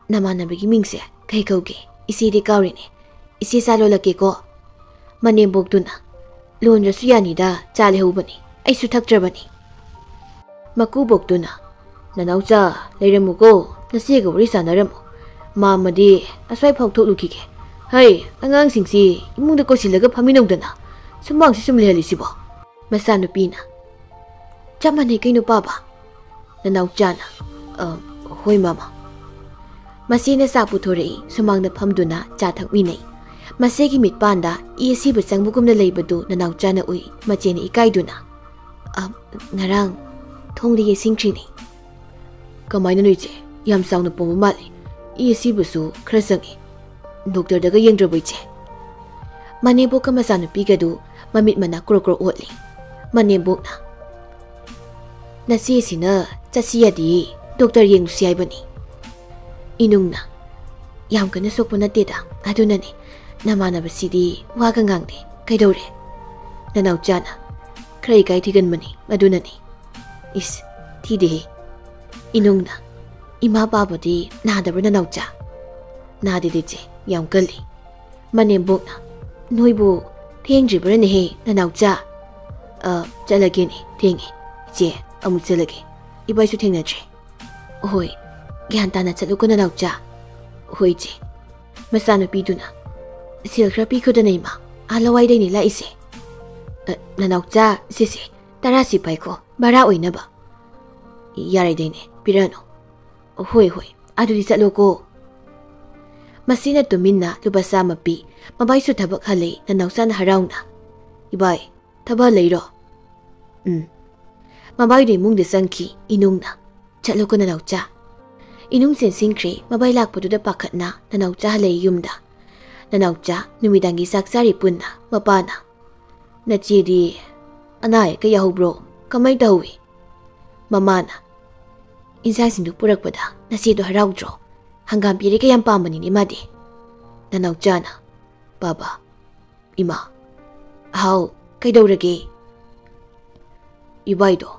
ꯅꯃꯥꯟꯅꯕꯒꯤ ꯃꯤꯡꯁꯦ ꯀꯩ ꯀꯧꯒꯦ? ꯏꯆꯦꯗꯤ ꯀꯥꯎꯔꯦꯅꯦ꯫ ꯏꯆꯦ ꯆꯥ ꯂꯣꯜꯂꯛꯀꯦꯀꯣ꯫" ꯃꯅꯦꯝꯕꯣꯛꯇꯨꯅ, "ꯂꯣꯟꯗ꯭ꯔꯁꯨ ꯌꯥꯅꯤꯗ, ꯆꯥ ꯂꯩꯍꯧꯕꯅꯤ, ꯑꯩꯁꯨ ꯊꯛꯇ꯭ꯔꯕꯅꯤ꯫" ꯃꯀꯨꯕꯣꯛꯇꯨꯅ, "ꯅꯅꯥꯎꯆꯥ, ꯂꯩꯔꯝꯃꯨꯀꯣ, ꯅꯆꯦꯒ ꯋꯥꯔꯤ ꯁꯥꯟꯅꯔꯝꯃꯨ꯫ ꯃꯥꯝꯃꯗꯤ ꯑꯁ꯭ꯋꯥꯏ ꯐꯥꯎ ꯊꯣꯛꯂꯨꯈꯤꯒꯦ꯫ ꯍꯩ, ꯑꯉꯥꯡꯁꯤꯡꯁꯤ ꯏꯃꯨꯡꯗ ꯀꯣꯏꯁꯤꯜꯂꯒ ꯐꯝꯃꯤꯟꯅꯧꯗꯅ, ꯁꯨꯃꯥꯡꯁꯤ ꯁꯨꯝ ꯂꯩꯍꯜꯂꯤꯁꯤꯕꯣ?" ꯃꯆꯥꯅꯨꯄꯤꯅ, "ꯆꯞ ꯃꯥꯟꯅꯩ ꯀꯩꯅꯣ, ꯄꯥꯕ꯫" ꯅꯅꯥꯎꯆꯥꯅ, "ꯑ, ꯍꯣꯏ, ꯃꯃꯥ꯫" ꯃꯆꯦꯅ ꯆꯥ ꯄꯨꯊꯣꯔꯛꯏ, ꯁꯨꯃꯥꯡꯗ ꯐꯝꯗꯨꯅ ꯆꯥ ꯊꯛꯃꯤꯟꯅꯩ꯫ ꯃꯆꯦꯒꯤ ꯃꯤꯠꯄꯥꯟꯗ ꯏ ꯑꯁꯤꯕ ꯆꯪꯕꯒꯨꯝꯅ ꯂꯩꯕꯗꯨ ꯅꯅꯥꯎꯆꯥꯅ ꯎꯏ꯫ ꯃꯆꯦꯅ ꯏꯀꯥꯏꯗꯨꯅ, "ꯑ, ꯉꯔꯥꯡ ꯊꯣꯡꯗ ꯌꯩꯁꯤꯟꯈ꯭ꯔꯤꯅꯤ꯫" "ꯀꯃꯥꯏꯅꯅꯣ, ꯏꯆꯦ? ꯌꯥꯝ ꯆꯥꯎꯅ ꯄꯣꯝꯕ ꯃꯥꯜꯂꯤ꯫ ꯏ ꯑꯁꯤꯕꯁꯨ ꯈꯔ ꯆꯪꯉꯤ꯫ ꯗꯣꯛꯇꯔꯗꯒ ꯌꯦꯡꯗ꯭ꯔꯕꯣ, ꯏꯆꯦ?" ꯃꯅꯦꯝꯕꯣꯛꯀ ꯃꯆꯥꯅꯨꯄꯤꯒꯗꯨ ꯃꯃꯤꯠ ꯃꯅꯥ ꯀ꯭ꯔꯣꯛ ꯀ꯭ꯔꯣꯛ ꯑꯣꯠꯂꯤ꯫ ꯃꯅꯦꯝꯕꯣꯛꯅ, "ꯅꯆꯦꯁꯤꯅ ꯆꯠꯁꯤ ꯌꯥꯗꯦꯌꯦ, ꯗꯣꯛꯇꯔ ꯌꯦꯡꯂꯨꯁꯤ ꯍꯥꯏꯕꯅꯤ꯫" ꯏꯅꯨꯡꯅ, "ꯌꯥꯝ ꯀꯟꯅ ꯁꯣꯛꯄ ꯅꯠꯇꯦꯗ, ꯑꯗꯨꯅꯅꯦ꯫ ꯅꯃꯥꯟꯅꯕꯁꯤꯗꯤ ꯋꯥꯒ ꯉꯥꯡꯗꯦ꯫ ꯀꯩꯗꯧꯔꯦ?" ꯅꯅꯥꯎꯆꯥꯅ, "ꯈꯔ ꯏꯀꯥꯏ ꯊꯤꯒꯟꯕꯅꯤ, ꯑꯗꯨꯅꯅꯤ꯫" "ꯏꯁ, ꯊꯤꯗꯦꯍꯦ꯫" ꯏꯅꯨꯡꯅ, "ꯏꯃꯥ ꯄꯥꯕꯗꯤ ꯅꯥꯗꯕ꯭ꯔꯥ ꯅꯅꯥꯎꯆꯥ?" "ꯅꯥꯗꯦꯗ ꯏꯆꯦ, ꯌꯥꯝ ꯀꯜꯂꯤ꯫" ꯃꯅꯦꯝꯕꯣꯛꯅ, "ꯅꯣꯏꯕꯨ ꯊꯦꯡꯗ꯭ꯔꯤꯕ꯭ꯔꯥꯅꯦꯍꯦ ꯅꯅꯥꯎꯆꯥ?" "ꯑ, ꯆꯠꯂꯒꯦꯅꯦ, ꯊꯦꯡꯉꯦ꯫ ꯏꯆꯦ, ꯑꯃꯨꯛ ꯆꯠꯂꯒꯦ꯫ ꯏꯕꯥꯏꯁꯨ ꯊꯦꯡꯅꯗ꯭ꯔꯦ꯫" "ꯍꯣꯏ, ꯒ꯭ꯌꯥꯟ ꯇꯥꯅ ꯆꯠꯂꯨꯀꯣ ꯅꯅꯥꯎꯆꯥ꯫" "ꯍꯣꯏ ꯏꯆꯦ꯫" ꯃꯆꯥꯅꯨꯄꯤꯗꯨꯅ, "ꯁꯦꯜ ꯈꯔ ꯄꯤꯈꯣꯗꯅ ꯏꯃꯥ, ꯑꯥ ꯂꯋꯥꯏꯗꯩꯅꯦ ꯂꯥꯛꯏꯁꯦ꯫ ꯑ, ꯅꯅꯥꯎꯆꯥ, ꯁꯤꯁꯦ ꯇꯔꯥꯁꯤ ꯄꯥꯏꯈꯣ, ꯚꯔꯥ ꯑꯣꯏꯅꯕ꯫ ꯌꯥꯔꯦꯗꯩꯅꯦ, ꯄꯤꯔꯛꯑꯅꯨ꯫ ꯍꯣꯏ, ꯍꯣꯏ, ꯑꯗꯨꯗꯤ ꯆꯠꯂꯣꯀꯣ꯫" ꯃꯁꯤꯅ ꯇꯨꯃꯤꯟꯅ ꯂꯨꯄꯥ ꯆꯥꯝꯃ ꯄꯤ꯫ ꯃꯕꯥꯏꯁꯨ ꯊꯕꯛ ꯍꯜꯂꯛꯏ꯫ ꯅꯅꯥꯎꯆꯥꯅ ꯍꯔꯥꯎꯅ, "ꯏꯕꯥꯏ, ꯊꯕꯛ ꯍꯜꯂꯛꯏꯔꯣ?" "ꯎꯝ꯫" ꯃꯕꯥꯏꯗꯨ ꯏꯃꯨꯡꯗ ꯆꯪꯈꯤ꯫ ꯏꯅꯨꯡꯅ, "ꯆꯠꯂꯣꯀꯣ ꯅꯅꯥꯎꯆꯥ꯫" ꯏꯅꯨꯡ ꯆꯦꯟꯁꯤꯟꯈ꯭ꯔꯦ꯫ ꯃꯕꯥꯏ ꯂꯥꯛꯄꯗꯨꯗ ꯄꯥꯈꯠꯅ ꯅꯅꯥꯎꯆꯥ ꯍꯜꯂꯛꯏ ꯌꯨꯝꯗ꯫ ꯅꯅꯥꯎꯆꯥ ꯅꯨꯃꯤꯗꯥꯡꯒꯤ ꯆꯥꯛ ꯆꯥꯔꯤ ꯄꯨꯟꯅ꯫ ꯃꯄꯥꯅ, "ꯅꯆꯦꯗꯤ ꯑꯅꯥ ꯑꯌꯦꯛꯀ ꯌꯥꯎꯍꯧꯕ꯭ꯔꯣ? ꯀꯃꯥꯏ ꯇꯧꯍꯧꯏ?" ꯃꯃꯥꯅ, "ꯏꯟꯁꯥꯡꯁꯤꯡꯗꯨ ꯄꯨꯔꯛꯄꯗ ꯅꯆꯦꯗꯣ ꯍꯔꯥꯎꯗ꯭ꯔꯣ? ꯍꯪꯒꯥꯝ ꯄꯤꯔꯤꯒ ꯌꯥꯝ ꯄꯥꯝꯕꯅꯤꯅꯦ ꯃꯥꯗꯤ꯫" ꯅꯅꯥꯎꯆꯥꯅ, "ꯕꯥꯕꯥ, ꯏꯃꯥ, ꯍꯥꯎ, ꯀꯩꯗꯧꯔꯒꯦ?" "ꯏꯕꯥꯏꯗꯣ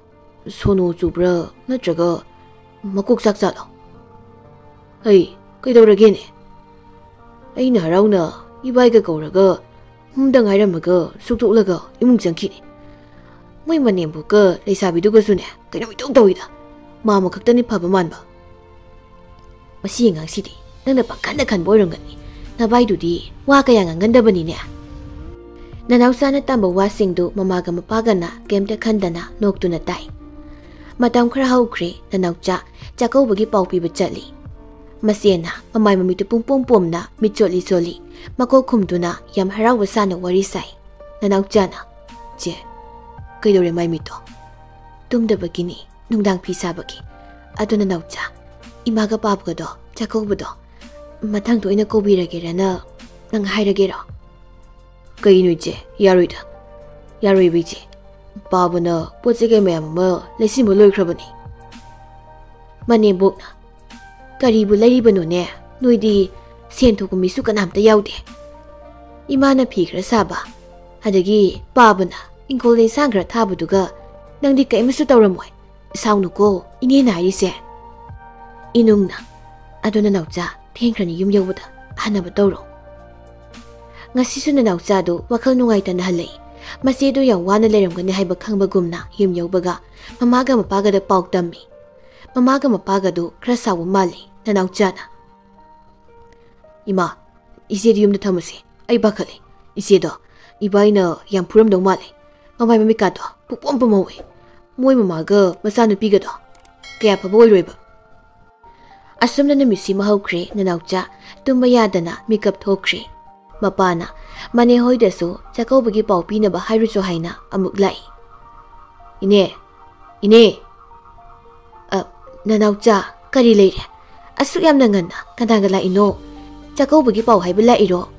ꯁꯣꯅꯣ ꯆꯨꯕ꯭ꯔꯥ ꯅꯠꯇ꯭ꯔꯒ ꯃꯀꯣꯛ ꯆꯥꯛ ꯆꯥꯠꯂꯣ? ꯑꯩ ꯀꯩꯗꯧꯔꯒꯦꯅꯦ? ꯑꯩꯅ ꯍꯔꯥꯎꯅ ꯏꯕꯥꯏꯒ ꯀꯧꯔꯒ ꯍꯨꯝꯗ ꯉꯥꯏꯔꯝꯃꯒ ꯁꯨꯛꯇꯣꯛꯂꯒ ꯏꯃꯨꯡ ꯆꯪꯈꯤꯅꯦ꯫ ꯃꯣꯏ ꯃꯅꯦꯝꯕꯣꯛꯀ ꯂꯩꯁꯥꯕꯤꯗꯨꯒꯁꯨꯅꯦ ꯀꯩꯅꯣ ꯏꯇꯧ ꯇꯧꯏꯗ꯫ ꯃꯥ ꯑꯃꯈꯛꯇꯅꯤ ꯐꯕ ꯃꯥꯟꯕ꯫ ꯃꯁꯤ ꯑꯉꯥꯡꯁꯤꯗꯤ ꯅꯪꯅ ꯄꯪꯈꯟꯗ ꯈꯟꯕ ꯑꯣꯏꯔꯝꯒꯅꯤ꯫ ꯅꯕꯥꯏꯗꯨꯗꯤ ꯋꯥ ꯀꯌꯥ ꯉꯥꯡꯒꯟꯗꯕꯅꯤꯅꯦ꯫" ꯅꯅꯥꯎꯆꯥꯅ ꯇꯝꯕ ꯋꯥꯁꯤꯡꯗꯨ ꯃꯃꯥꯒ ꯃꯄꯥꯒꯅ ꯀꯩꯝꯇ ꯈꯟꯗꯅ ꯅꯣꯛꯇꯨꯅ ꯇꯥꯏ꯫ ꯃꯇꯝ ꯈꯔ ꯍꯧꯈ꯭ꯔꯦ꯫ ꯅꯅꯥꯎꯆꯥ ꯆꯥꯛꯀꯧꯕꯒꯤ ꯄꯥꯎ ꯄꯤꯕ ꯆꯠꯂꯤ꯫ ꯃꯆꯦꯅ ꯃꯃꯥꯏ ꯃꯃꯤꯠꯇꯨ ꯄꯨꯝꯄꯣꯝ ꯄꯣꯝꯅ ꯃꯤꯠ ꯆꯣꯠꯂꯤ ꯆꯣꯠꯂꯤ ꯃꯀꯣꯛ ꯈꯨꯝꯗꯨꯅ ꯌꯥꯝ ꯍꯔꯥꯎꯕ ꯁꯥꯅ ꯋꯥꯔꯤ ꯁꯥꯏ꯫ ꯅꯅꯥꯎꯆꯥꯅ, "ꯆꯦ, ꯀꯩꯗꯧꯔꯦ ꯃꯥꯏ ꯃꯤꯠꯇꯣ?" "ꯇꯨꯝꯗꯕꯒꯤꯅꯤ, ꯅꯨꯡꯗꯥꯡ ꯐꯤ ꯁꯥꯕꯒꯤ꯫ ꯑꯗꯨ ꯅꯅꯥꯎꯆꯥ, ꯏꯃꯥꯒ ꯄꯥꯕꯒꯗꯣ ꯆꯥꯛꯀꯧꯕꯗꯣ ꯃꯊꯪꯗ ꯑꯣꯏꯅ ꯀꯧꯕꯤꯔꯒꯦꯔꯅ ꯅꯪ ꯍꯥꯏꯔꯒꯦꯔꯣ?" "ꯀꯩꯅꯣ ꯏꯆꯦ, ꯌꯥꯔꯣꯏꯗ, ꯌꯥꯔꯣꯏꯕ ꯏꯆꯦ꯫ ꯄꯥꯕꯅ ꯄꯣꯠ ꯆꯩ ꯀꯩ ꯃꯌꯥꯝ ꯑꯃ ꯂꯩꯁꯤꯟꯕ ꯂꯣꯏꯈ꯭ꯔꯕꯅꯤ꯫" ꯃꯅꯦꯝꯕꯣꯛꯅ, "ꯀꯔꯤꯕꯨ ꯂꯩꯔꯤꯕꯅꯣꯅꯦ? ꯅꯣꯏꯗꯤ ꯁꯦꯟ ꯊꯣꯛꯄ ꯃꯤꯁꯨ ꯀꯅꯥꯝꯇ ꯌꯥꯎꯗꯦ꯫ ꯏꯃꯥꯅ ꯐꯤ ꯈꯔ ꯁꯥꯕ, ꯑꯗꯒꯤ ꯄꯥꯕꯅ ꯏꯪꯈꯣꯜꯗ ꯏꯟꯁꯥꯡ ꯈꯔ ꯊꯥꯕꯗꯨꯒ ꯅꯪꯗꯤ ꯀꯔꯤꯃꯁꯨ ꯇꯧꯔꯝꯃꯣꯏ꯫ ꯁꯥꯎꯅꯨꯀꯣ, ꯏꯅꯦꯅ ꯍꯥꯏꯔꯤꯁꯦ꯫" ꯏꯅꯨꯡꯅ, "ꯑꯗꯨ ꯅꯅꯥꯎꯆꯥ, ꯊꯦꯡꯈ꯭ꯔꯅꯤ, ꯌꯨꯝ ꯌꯧꯕꯗ ꯍꯟꯅꯕ ꯇꯧꯔꯣ꯫" ꯉꯁꯤꯁꯨ ꯅꯅꯥꯎꯆꯥꯗꯨ ꯋꯥꯈꯜ ꯅꯨꯡꯉꯥꯏꯇꯅ ꯍꯜꯂꯛꯏ꯫ ꯃꯆꯦꯗꯨ ꯌꯥꯝ ꯋꯥꯅ ꯂꯩꯔꯝꯒꯅꯤ ꯍꯥꯏꯕ ꯈꯪꯕꯒꯨꯝꯅ ꯌꯨꯝ ꯌꯧꯕꯒ ꯃꯃꯥꯒ ꯃꯄꯥꯒꯗ ꯄꯥꯎ ꯇꯝꯃꯤ꯫ ꯃꯃꯥꯒ ꯃꯄꯥꯒꯗꯨ ꯈꯔ ꯁꯥꯎꯕ ꯃꯥꯜꯂꯤ꯫ ꯅꯅꯥꯎꯆꯥꯅ, "ꯏꯃꯥ, ꯏꯆꯦꯗꯤ ꯌꯨꯝꯗ ꯊꯝꯃꯁꯤ꯫ ꯑꯩ ꯄꯥꯈꯠꯂꯦ꯫ ꯏꯆꯦꯗꯣ ꯏꯕꯥꯏꯅ ꯌꯥꯝ ꯐꯨꯔꯝꯗꯧ ꯃꯥꯜꯂꯦ꯫ ꯃꯃꯥꯏ ꯃꯃꯤꯠꯀꯥꯗꯣ ꯄꯨꯛꯄꯣꯝ ꯄꯨꯝꯍꯧꯋꯦ꯫ ꯃꯣꯏ ꯃꯃꯥꯒ ꯃꯆꯥꯅꯨꯄꯤꯒꯗꯣ ꯀꯌꯥ ꯐꯕ ꯑꯣꯏꯔꯣꯏꯕ꯫ ꯑꯁꯨꯝꯅ ꯅꯨꯃꯤꯠꯁꯤꯃ ꯍꯧꯈ꯭ꯔꯦ꯫ ꯅꯅꯥꯎꯆꯥ ꯇꯨꯝꯕ ꯌꯥꯗꯅ ꯃꯤꯀꯞ ꯊꯣꯛꯈ꯭ꯔꯦ꯫ ꯃꯄꯥꯅ ꯃꯅꯦ ꯍꯣꯏꯗꯁꯨ ꯆꯥꯛꯀꯧꯕꯒꯤ ꯄꯥꯎ ꯄꯤꯅꯕ ꯍꯥꯏꯔꯨꯆꯣ ꯍꯥꯏꯅ ꯑꯃꯨꯛ ꯂꯥꯛꯏ꯫ "ꯏꯅꯦ, ꯏꯅꯦ!" "ꯑ, ꯅꯅꯥꯎꯆꯥ, ꯀꯔꯤ ꯂꯩꯔꯦ? ꯑꯁꯨꯛ ꯌꯥꯝꯅ ꯉꯟꯅ ꯀꯅꯥꯒ ꯂꯥꯛꯏꯅꯣ? ꯆꯥꯛꯀꯧꯕꯒꯤ ꯄꯥꯎ ꯍꯥꯏꯕ ꯂꯥꯛꯏꯔꯣ?"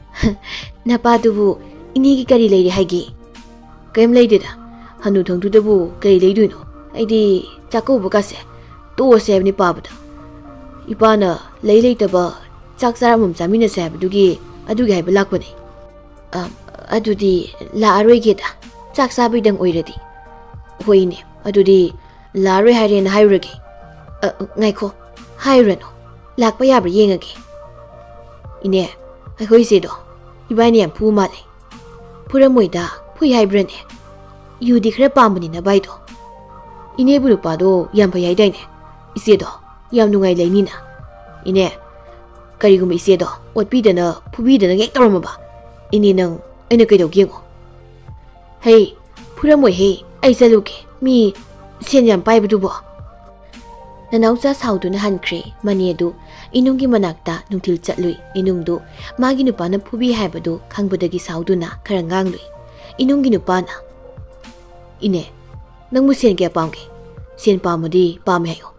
"ꯅꯄꯥꯗꯨꯕꯨ ꯏꯅꯦꯒꯤ ꯀꯔꯤ ꯂꯩꯔꯦ ꯍꯥꯏꯒꯦ?" "ꯀꯩꯝ ꯂꯩꯗꯦꯗ꯫ ꯍꯅꯨ ꯊꯪꯗꯨꯗꯕꯨ ꯀꯔꯤ ꯂꯩꯗꯣꯏꯅꯣ? ꯑꯩꯗꯤ ꯆꯥꯛꯀꯧꯕꯒꯁꯦ ꯇꯣꯛꯑꯁꯦ ꯍꯥꯏꯕꯅꯤ ꯄꯥꯕꯗ꯫ ꯏꯄꯥꯅ ꯂꯩ ꯂꯩꯇꯕ ꯆꯥꯛ ꯆꯥꯔ ꯑꯃꯃꯝ ꯆꯥꯃꯤꯟꯅꯁꯦ ꯍꯥꯏꯕꯗꯨꯒꯤ, ꯑꯗꯨꯒꯤ ꯍꯥꯏꯕ ꯂꯥꯛꯄꯅꯦ꯫" "ꯑ, ꯑꯗꯨꯗꯤ ꯂꯥꯛꯑꯔꯣꯏꯒꯦꯗ꯫ ꯆꯥꯛ ꯆꯥꯕꯩꯗꯪ ꯑꯣꯏꯔꯗꯤ꯫" "ꯍꯣꯏꯅꯦ, ꯑꯗꯨꯗꯤ ꯂꯥꯛꯑꯔꯣꯏ ꯍꯥꯏꯔꯦꯅ ꯍꯥꯏꯔꯨꯔꯒꯦ꯫" "ꯑ, ꯉꯥꯏꯈꯣ, ꯍꯥꯏꯔꯨꯔꯅꯨ꯫ ꯂꯥꯛꯄ ꯌꯥꯕ꯭ꯔꯥ ꯌꯦꯡꯉꯒꯦ꯫" "ꯏꯅꯦ, ꯑꯩꯈꯣꯏ ꯏꯆꯦꯗꯣ ꯏꯕꯥꯏꯅ ꯌꯥꯝ ꯐꯨ ꯃꯥꯜꯂꯦ꯫" "ꯐꯨꯔꯝꯃꯣꯏꯗ, ꯐꯨꯏ ꯍꯥꯏꯕ꯭ꯔꯅꯦ? ꯌꯨꯗꯤ ꯈꯔ ꯄꯥꯝꯕꯅꯤꯅ ꯕꯥꯏꯗꯣ꯫" "ꯏꯅꯦꯕꯨ ꯅꯨꯄꯥꯗꯣ ꯌꯥꯝ ꯐꯩ ꯍꯥꯏꯗꯥꯏꯅꯦ? ꯏꯆꯦꯗꯣ ꯌꯥꯝ ꯅꯨꯡꯉꯥꯏ ꯂꯩꯅꯤꯅ꯫" "ꯏꯅꯦ, ꯀꯔꯤꯒꯨꯝꯕ ꯏꯆꯦꯗꯣ ꯑꯣꯠꯄꯤꯗꯅ ꯐꯨꯕꯤꯗꯅ ꯍꯦꯛ ꯇꯧꯔꯝꯃꯕ, ꯏꯅꯦ ꯅꯪ ꯑꯩꯅ ꯀꯩꯗꯧꯒꯦ ꯌꯦꯡꯉꯣ꯫" "ꯍꯩ, ꯐꯨꯔꯝꯃꯣꯏꯍꯦ, ꯑꯩ ꯆꯠꯂꯨꯒꯦ꯫ ꯃꯤ ꯁꯦꯟ ꯌꯥꯝ ꯄꯥꯏꯕꯗꯨꯕꯣ꯫" ꯅꯅꯥꯎꯆꯥ ꯁꯥꯎꯗꯨꯅ ꯍꯟꯈ꯭ꯔꯦ꯫ ꯃꯅꯦꯗꯨ ꯏꯅꯨꯡꯒꯤ ꯃꯅꯥꯛꯇ ꯅꯨꯡꯊꯤꯜ ꯆꯠꯂꯨꯏ꯫ ꯏꯅꯨꯡꯗꯨ ꯃꯥꯒꯤ ꯅꯨꯄꯥꯅ ꯐꯨꯕꯤ ꯍꯥꯏꯕꯗꯨ ꯈꯪꯕꯗꯒꯤ ꯁꯥꯎꯗꯨꯅ ꯈꯔ ꯉꯥꯡꯂꯨꯏ꯫ ꯏꯅꯨꯡꯒꯤ ꯅꯨꯄꯥꯅ, "ꯏꯅꯦ, ꯅꯪꯕꯨ ꯁꯦꯟ ꯀꯌꯥ ꯄꯥꯝꯒꯦ? ꯁꯦꯟ ꯄꯥꯝꯃꯗꯤ ꯄꯥꯝꯃꯦ ꯍꯥꯏꯌꯨ꯫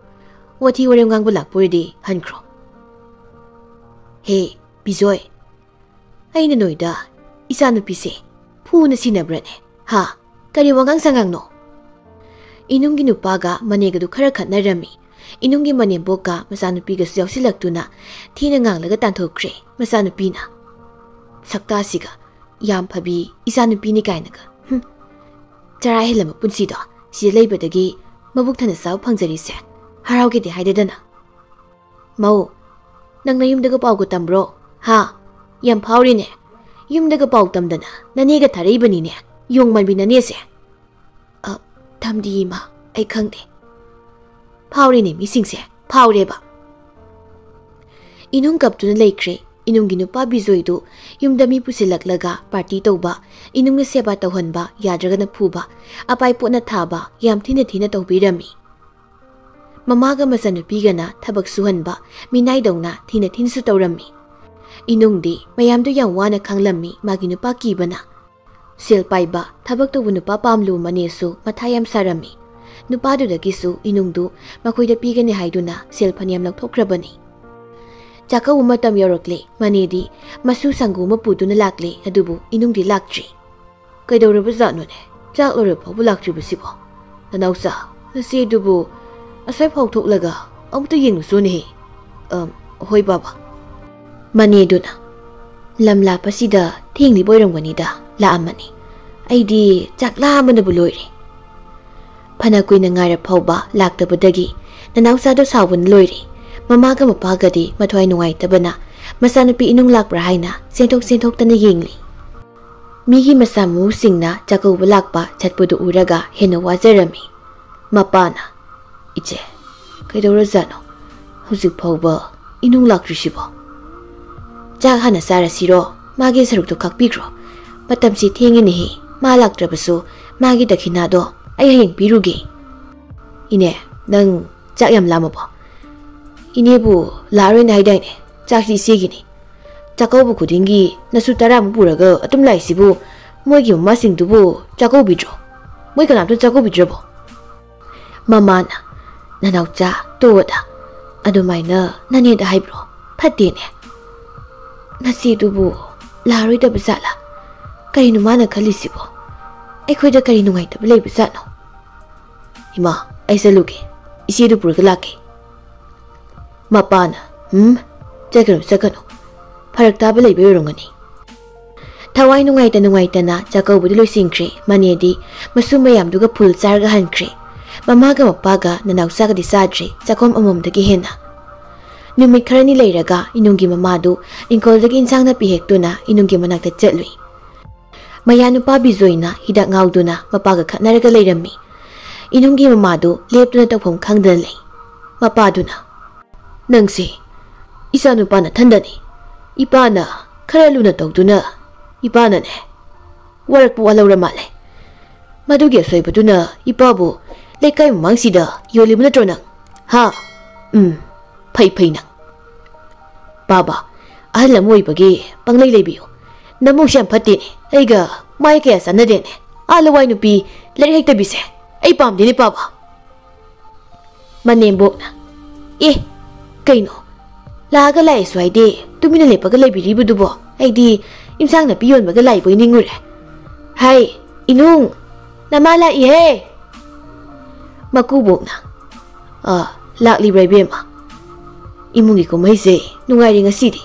ꯋꯥꯊꯤ ꯋꯥꯔꯦꯝ ꯉꯥꯡꯕ ꯂꯥꯛꯄ ꯑꯣꯏꯔꯗꯤ ꯍꯟꯈ꯭ꯔꯣ꯫" "ꯍꯦ, ꯕꯤꯖꯣꯏ, ꯑꯩꯅ ꯅꯣꯏꯗ ꯏꯆꯥꯅꯨꯄꯤꯁꯦ ꯐꯨꯅ ꯁꯤꯟꯅꯕ꯭ꯔꯅꯦ? ꯍꯥ? ꯀꯔꯤ ꯋꯥꯉꯥꯡ ꯁꯉꯥꯡꯅꯣ?" ꯏꯅꯨꯡꯒꯤ ꯅꯨꯄꯥꯒ ꯃꯅꯦꯒꯗꯨ ꯈꯔ ꯈꯠꯅꯔꯝꯃꯤ꯫ ꯏꯅꯨꯡꯒꯤ ꯃꯅꯦꯝꯕꯣꯛꯀ ꯃꯆꯥꯅꯨꯄꯤꯒꯁꯨ ꯌꯥꯎꯁꯤꯜꯂꯛꯇꯨꯅ ꯊꯤꯅ ꯉꯥꯡꯂꯒ ꯇꯥꯟꯊꯣꯛꯈ꯭ꯔꯦ ꯃꯆꯥꯅꯨꯄꯤꯅ꯫ "ꯁꯛꯇꯥꯁꯤꯒ, ꯌꯥꯝ ꯐꯕꯤ ꯏꯆꯥꯅꯨꯄꯤꯅꯤ ꯀꯥꯏꯅꯒ꯫ ꯍꯨꯝ꯫ ꯆꯔꯥ ꯍꯦꯜꯂꯕ ꯄꯨꯟꯁꯤꯗꯣ ꯁꯤꯗ ꯂꯩꯕꯗꯒꯤ ꯃꯕꯨꯛ ꯊꯟꯅ ꯆꯥꯕ ꯐꯪꯖꯔꯤꯁꯦ ꯍꯔꯥꯎꯒꯦꯗꯤ ꯍꯥꯏꯗꯦꯗꯅ꯫" "ꯃꯧ, ꯅꯪ ꯅꯌꯨꯝꯗꯒ ꯄꯥꯎꯒ ꯇꯝꯕ꯭ꯔꯣ? ꯍꯥ? ꯌꯥꯝ ꯐꯥꯎꯔꯦꯅꯦ꯫ ꯌꯨꯝꯗꯒ ꯄꯥꯎ ꯇꯝꯗꯅ ꯅꯅꯦꯒ ꯊꯥꯔꯛꯏꯕꯅꯤꯅꯦ, ꯌꯣꯡ ꯃꯥꯟꯕꯤ ꯅꯅꯦꯁꯦ꯫" "ꯑ, ꯇꯝꯗꯦ ꯏꯃꯥ, ꯑꯩ ꯈꯪꯗꯦ꯫" "ꯐꯥꯎꯔꯦꯅꯦ ꯃꯤꯁꯤꯡꯁꯦ, ꯐꯥꯎꯔꯦꯕ꯫" ꯏꯅꯨꯡ ꯀꯞꯇꯨꯅ ꯂꯩꯈ꯭ꯔꯦ꯫ ꯏꯅꯨꯡꯒꯤ ꯅꯨꯄꯥ ꯕꯤꯖꯣꯏꯗꯨ ꯌꯨꯝꯗ ꯃꯤ ꯄꯨꯁꯤꯜꯂꯛꯂꯒ ꯄꯥꯔꯇꯤ ꯇꯧꯕ, ꯏꯅꯨꯡꯅ ꯁꯦꯕꯥ ꯇꯧꯍꯟꯕ, ꯌꯥꯗ꯭ꯔꯒꯅ ꯐꯨꯕ, ꯑꯄꯥꯏ ꯄꯣꯠꯅ ꯊꯥꯕ ꯌꯥꯝ ꯊꯤꯅ ꯊꯤꯅ ꯇꯧꯕꯤꯔꯝꯃꯤ꯫ ꯃꯃꯥꯒ ꯃꯆꯥꯅꯨꯄꯤꯒꯅ ꯊꯕꯛ ꯁꯨꯍꯟꯕ, ꯃꯤꯅꯥꯏꯗꯧꯅ ꯊꯤꯅ ꯊꯤꯅꯁꯨ ꯇꯧꯔꯝꯃꯤ꯫ ꯏꯅꯨꯡꯗꯤ ꯃꯌꯥꯝꯗꯨ ꯌꯥꯝ ꯋꯥꯅ ꯈꯥꯡꯂꯝꯃꯤ ꯃꯥꯒꯤ ꯅꯨꯄꯥ ꯀꯤꯕꯅ꯫ ꯁꯦꯜ ꯄꯥꯏꯕ, ꯊꯕꯛ ꯇꯧꯕ ꯅꯨꯄꯥ ꯄꯥꯝꯂꯨ ꯃꯅꯦꯁꯨ ꯃꯊꯥ ꯌꯥꯝ ꯁꯥꯔꯝꯃꯤ꯫ ꯅꯨꯄꯥꯗꯨꯗꯒꯤꯁꯨ ꯏꯅꯨꯡꯗꯨ ꯃꯈꯣꯏꯗ ꯄꯤꯒꯅꯤ ꯍꯥꯏꯗꯨꯅ ꯁꯦꯜ ꯐꯅꯌꯥꯝ ꯂꯧꯊꯣꯛꯈ꯭ꯔꯕꯅꯤ꯫ ꯆꯥꯛꯀꯧꯕ ꯃꯇꯝ ꯌꯧꯔꯛꯂꯦ꯫ ꯃꯅꯦꯗꯤ ꯃꯁꯨ ꯁꯪꯒꯨ ꯑꯃ ꯄꯨꯗꯨꯅ ꯂꯥꯛꯂꯦ, ꯑꯗꯨꯕꯨ ꯏꯅꯨꯡꯗꯤ ꯂꯥꯛꯇ꯭ꯔꯤ꯫ "ꯀꯩꯗꯧꯔꯕꯖꯥꯠꯅꯣꯅꯦ? ꯆꯥꯛ ꯂꯣꯏꯔ ꯐꯥꯎꯕ ꯂꯥꯛꯇ꯭ꯔꯤꯕꯁꯤꯕꯣ? ꯅꯅꯥꯎꯆꯥ, ꯅꯆꯦꯗꯨꯕꯨ ꯑꯁ꯭ꯋꯥꯏ ꯐꯥꯎ ꯊꯣꯛꯂꯒ ꯑꯃꯨꯛꯇ ꯌꯦꯡꯉꯨꯆꯣꯅꯦꯍꯦ꯫" "ꯑꯝ, ꯍꯣꯏ ꯕꯥꯕꯥ꯫" ꯃꯅꯦꯗꯨꯅ, "ꯂꯝ ꯂꯥꯞꯄꯁꯤꯗ ꯊꯦꯡꯂꯤꯕ ꯑꯣꯏꯔꯝꯒꯅꯤꯗ, ꯂꯥꯛꯑꯝꯃꯅꯤ꯫ ꯑꯩꯗꯤ ꯆꯥꯛ ꯂꯥꯝꯕꯅꯕꯨ ꯂꯣꯏꯔꯦ꯫" ꯐꯅ ꯀꯨꯏꯅ ꯉꯥꯏꯔ ꯐꯥꯎꯕ ꯂꯥꯛꯇꯕꯗꯒꯤ ꯅꯅꯥꯎꯆꯥꯗꯣ ꯁꯥꯎꯕꯅ ꯂꯣꯏꯔꯦ꯫ ꯃꯃꯥꯒ ꯃꯄꯥꯒꯗꯤ ꯃꯊ꯭ꯋꯥꯏ ꯅꯨꯡꯉꯥꯏꯇꯕꯅ ꯃꯆꯥꯅꯨꯄꯤ ꯏꯅꯨꯡ ꯂꯥꯛꯄ꯭ꯔꯥ ꯍꯥꯏꯅ ꯆꯦꯟꯊꯣꯛ ꯆꯦꯟꯊꯣꯛꯇꯅ ꯌꯦꯡꯂꯤ꯫ ꯃꯤꯒꯤ ꯃꯆꯥ ꯃꯎꯁꯤꯡꯅ ꯆꯥꯛꯀꯧꯕ ꯂꯥꯛꯄ ꯆꯠꯄꯗꯨ ꯎꯔꯒ ꯍꯦꯟꯅ ꯋꯥꯖꯔꯝꯃꯤ꯫ ꯃꯄꯥꯅ, "ꯏꯆꯦ, ꯀꯩꯗꯧꯔꯖꯥꯠꯅꯣ? ꯍꯧꯖꯤꯛ ꯐꯥꯎꯕ ꯏꯅꯨꯡ ꯂꯥꯛꯇ꯭ꯔꯤꯁꯤꯕꯣ? ꯆꯥꯛ ꯍꯥꯟꯅ ꯆꯥꯔꯁꯤꯔꯣ? ꯃꯥꯒꯤ ꯁꯔꯨꯛꯇꯣ ꯈꯥꯛꯄꯤꯈ꯭ꯔꯣ꯫ ꯃꯇꯝꯁꯤ ꯊꯦꯡꯉꯤꯅꯦꯍꯦ꯫ ꯃꯥ ꯂꯥꯛꯇ꯭ꯔꯕꯁꯨ ꯃꯥꯒꯤ ꯗꯈꯤꯅꯥꯗꯣ ꯑꯩ ꯍꯌꯦꯡ ꯄꯤꯔꯨꯒꯦ꯫" "ꯏꯅꯦ, ꯅꯪ ꯆꯥꯛ ꯌꯥꯝ ꯂꯥꯝꯃꯕꯣ? ꯏꯅꯦꯕꯨ ꯂꯥꯛꯑꯔꯣꯏꯅ ꯍꯥꯏꯗꯥꯏꯅꯦ? ꯆꯥꯛꯁꯤ ꯏꯆꯦꯒꯤꯅꯤ꯫ ꯆꯥꯛꯀꯧꯕ ꯈꯨꯗꯤꯡꯒꯤ ꯅꯁꯨ ꯇꯔꯥꯃꯨꯛ ꯄꯨꯔꯒ ꯑꯗꯨꯝ ꯂꯥꯛꯏꯁꯤꯕꯨ, ꯃꯣꯏꯒꯤ ꯃꯃꯥꯁꯤꯡꯗꯨꯕꯨ ꯆꯥꯛꯀꯧꯕꯤꯗ꯭ꯔꯣ? ꯃꯣꯏ ꯀꯅꯥꯝꯇ ꯆꯥꯛꯀꯧꯕꯤꯗ꯭ꯔꯕꯣ?" ꯃꯃꯥꯅ, "ꯅꯅꯥꯎꯆꯥ, ꯇꯣꯛꯑꯣꯗ꯫ ꯑꯗꯨꯃꯥꯏꯅ ꯅꯅꯦꯗ ꯍꯥꯏꯕ꯭ꯔꯣ? ꯐꯠꯇꯦꯅꯦ꯫ ꯅꯆꯦꯗꯨꯕꯨ ꯂꯥꯛꯑꯔꯣꯏꯗꯕ ꯖꯥꯠꯂꯥ? ꯀꯔꯤꯅꯣ ꯃꯥꯅ ꯈꯜꯂꯤꯁꯤꯕꯣ? ꯑꯩꯈꯣꯏꯗ ꯀꯔꯤ ꯅꯨꯡꯉꯥꯏꯇꯕ ꯂꯩꯕ ꯖꯥꯠꯅꯣ? ꯏꯃꯥ, ꯑꯩ ꯆꯠꯂꯨꯒꯦ꯫ ꯏꯆꯦꯗꯨ ꯄꯨꯔꯒ ꯂꯥꯛꯀꯦ꯫" ꯃꯄꯥꯅ, "ꯎꯝ, ꯆꯠꯀꯅꯨ, ꯆꯠꯀꯅꯨ꯫ ꯐꯔꯛ ꯇꯥꯕ ꯂꯩꯕ ꯑꯣꯏꯔꯝꯒꯅꯤ꯫" ꯊꯋꯥꯏ ꯅꯨꯡꯉꯥꯏꯇ ꯅꯨꯡꯉꯥꯏꯇꯅ ꯆꯥꯛꯀꯧꯕꯗꯨ ꯂꯣꯏꯁꯤꯟꯈ꯭ꯔꯦ꯫ ꯃꯅꯦꯗꯤ ꯃꯁꯨ ꯃꯌꯥꯝꯗꯨꯒ ꯐꯨꯜ ꯆꯥꯔꯒ ꯍꯟꯈ꯭ꯔꯦ꯫ ꯃꯃꯥꯒ ꯃꯄꯥꯒ ꯅꯅꯥꯎꯆꯥꯒꯗꯤ ꯆꯥꯗ꯭ꯔꯦ, ꯆꯥꯛꯈꯣꯝ ꯑꯃꯃꯝꯗꯒꯤ ꯍꯦꯟꯅ꯫ ꯅꯨꯃꯤꯠ ꯈꯔꯅꯤ ꯂꯩꯔꯒ ꯏꯅꯨꯡꯒꯤ ꯃꯃꯥꯗꯨ ꯏꯪꯈꯣꯜꯗꯒꯤ ꯏꯟꯁꯥꯡ ꯅꯥꯄꯤ ꯍꯦꯛꯇꯨꯅ ꯏꯅꯨꯡꯒꯤ ꯃꯅꯥꯛꯇ ꯆꯠꯂꯨꯏ꯫ ꯃꯌꯥ ꯅꯨꯄꯥ ꯕꯤꯖꯣꯏꯅ ꯍꯤꯗꯥꯛ ꯉꯥꯎꯗꯨꯅ ꯃꯄꯥꯒ ꯈꯠꯅꯔꯒ ꯂꯩꯔꯝꯃꯤ꯫ ꯏꯅꯨꯡꯒꯤ ꯃꯃꯥꯗꯨ ꯂꯦꯞꯇꯨꯅ ꯇꯧꯐꯝ ꯈꯪꯗꯅ ꯂꯩ꯫ ꯃꯄꯥꯗꯨꯅ, "ꯅꯪꯁꯦ ꯏꯆꯥ ꯅꯨꯄꯥ ꯅꯊꯟꯗꯅꯤ꯫ ꯏꯄꯥꯅ ꯈꯔ ꯂꯨꯅ ꯇꯧꯗꯨꯅ ꯏꯄꯥꯅꯅꯦ ꯋꯥꯔꯛꯄ ꯋꯥꯍꯧꯔ ꯃꯥꯜꯂꯦ꯫ ꯃꯗꯨꯒꯤ ꯑꯁꯣꯏꯕꯗꯨꯅ ꯏꯄꯥꯕꯨ ꯂꯩꯀꯥꯏ ꯃꯃꯥꯡꯁꯤꯗ ꯌꯣꯜꯂꯤꯕ ꯅꯠꯇ꯭ꯔꯣ ꯅꯪ? ꯍꯥ? ꯎꯝ, ꯐꯩ ꯐꯩ ꯅꯪ꯫ ꯄꯥꯕ, ꯑꯍꯜ ꯑꯃ ꯑꯣꯏꯕꯒꯤ ꯄꯪꯂꯩ ꯂꯩꯕꯤꯌꯨ꯫ ꯅꯃꯧꯁꯦ ꯌꯥꯝ ꯐꯠꯇꯦꯅꯦ, ꯑꯩꯒ ꯃꯥꯏ ꯀꯌꯥ ꯆꯥꯟꯅꯗꯦꯅꯦ꯫ ꯑꯥ ꯂꯋꯥꯏ ꯅꯨꯄꯤ, ꯂꯥꯏꯔꯤꯛ ꯍꯩꯇꯕꯤꯁꯦ ꯑꯩ ꯄꯥꯝꯗꯦꯅꯦ ꯄꯥꯕ꯫ ꯃꯅꯦꯝꯕꯣꯛꯅ, ꯑꯦ, ꯀꯩꯅꯣ? ꯂꯥꯛꯑꯒ ꯂꯥꯛꯑꯦꯁꯨ ꯍꯥꯏꯗꯦ, ꯇꯨꯃꯤꯟꯅ ꯂꯦꯞꯄꯒ ꯂꯩꯕꯤꯔꯤꯕꯗꯨꯕꯣ? ꯑꯩꯗꯤ ꯏꯟꯁꯥꯡ ꯅꯥꯄꯤ ꯌꯣꯟꯕꯒ ꯂꯥꯛꯏꯕꯣꯏ ꯅꯤꯡꯉꯨꯔꯦ꯫ ꯍꯥꯏ, ꯏꯅꯨꯡ, ꯅꯃꯥ ꯂꯥꯛꯏꯍꯦ! ꯃꯀꯨꯕꯣꯛꯅ, ꯑ, ꯂꯥꯛꯂꯤꯕ꯭ꯔꯥ ꯏꯕꯦꯝꯃ? ꯏꯃꯨꯡꯒꯤ ꯀꯨꯝꯍꯩꯁꯦ ꯅꯨꯡꯉꯥꯏꯔꯦ ꯉꯁꯤꯗꯤ꯫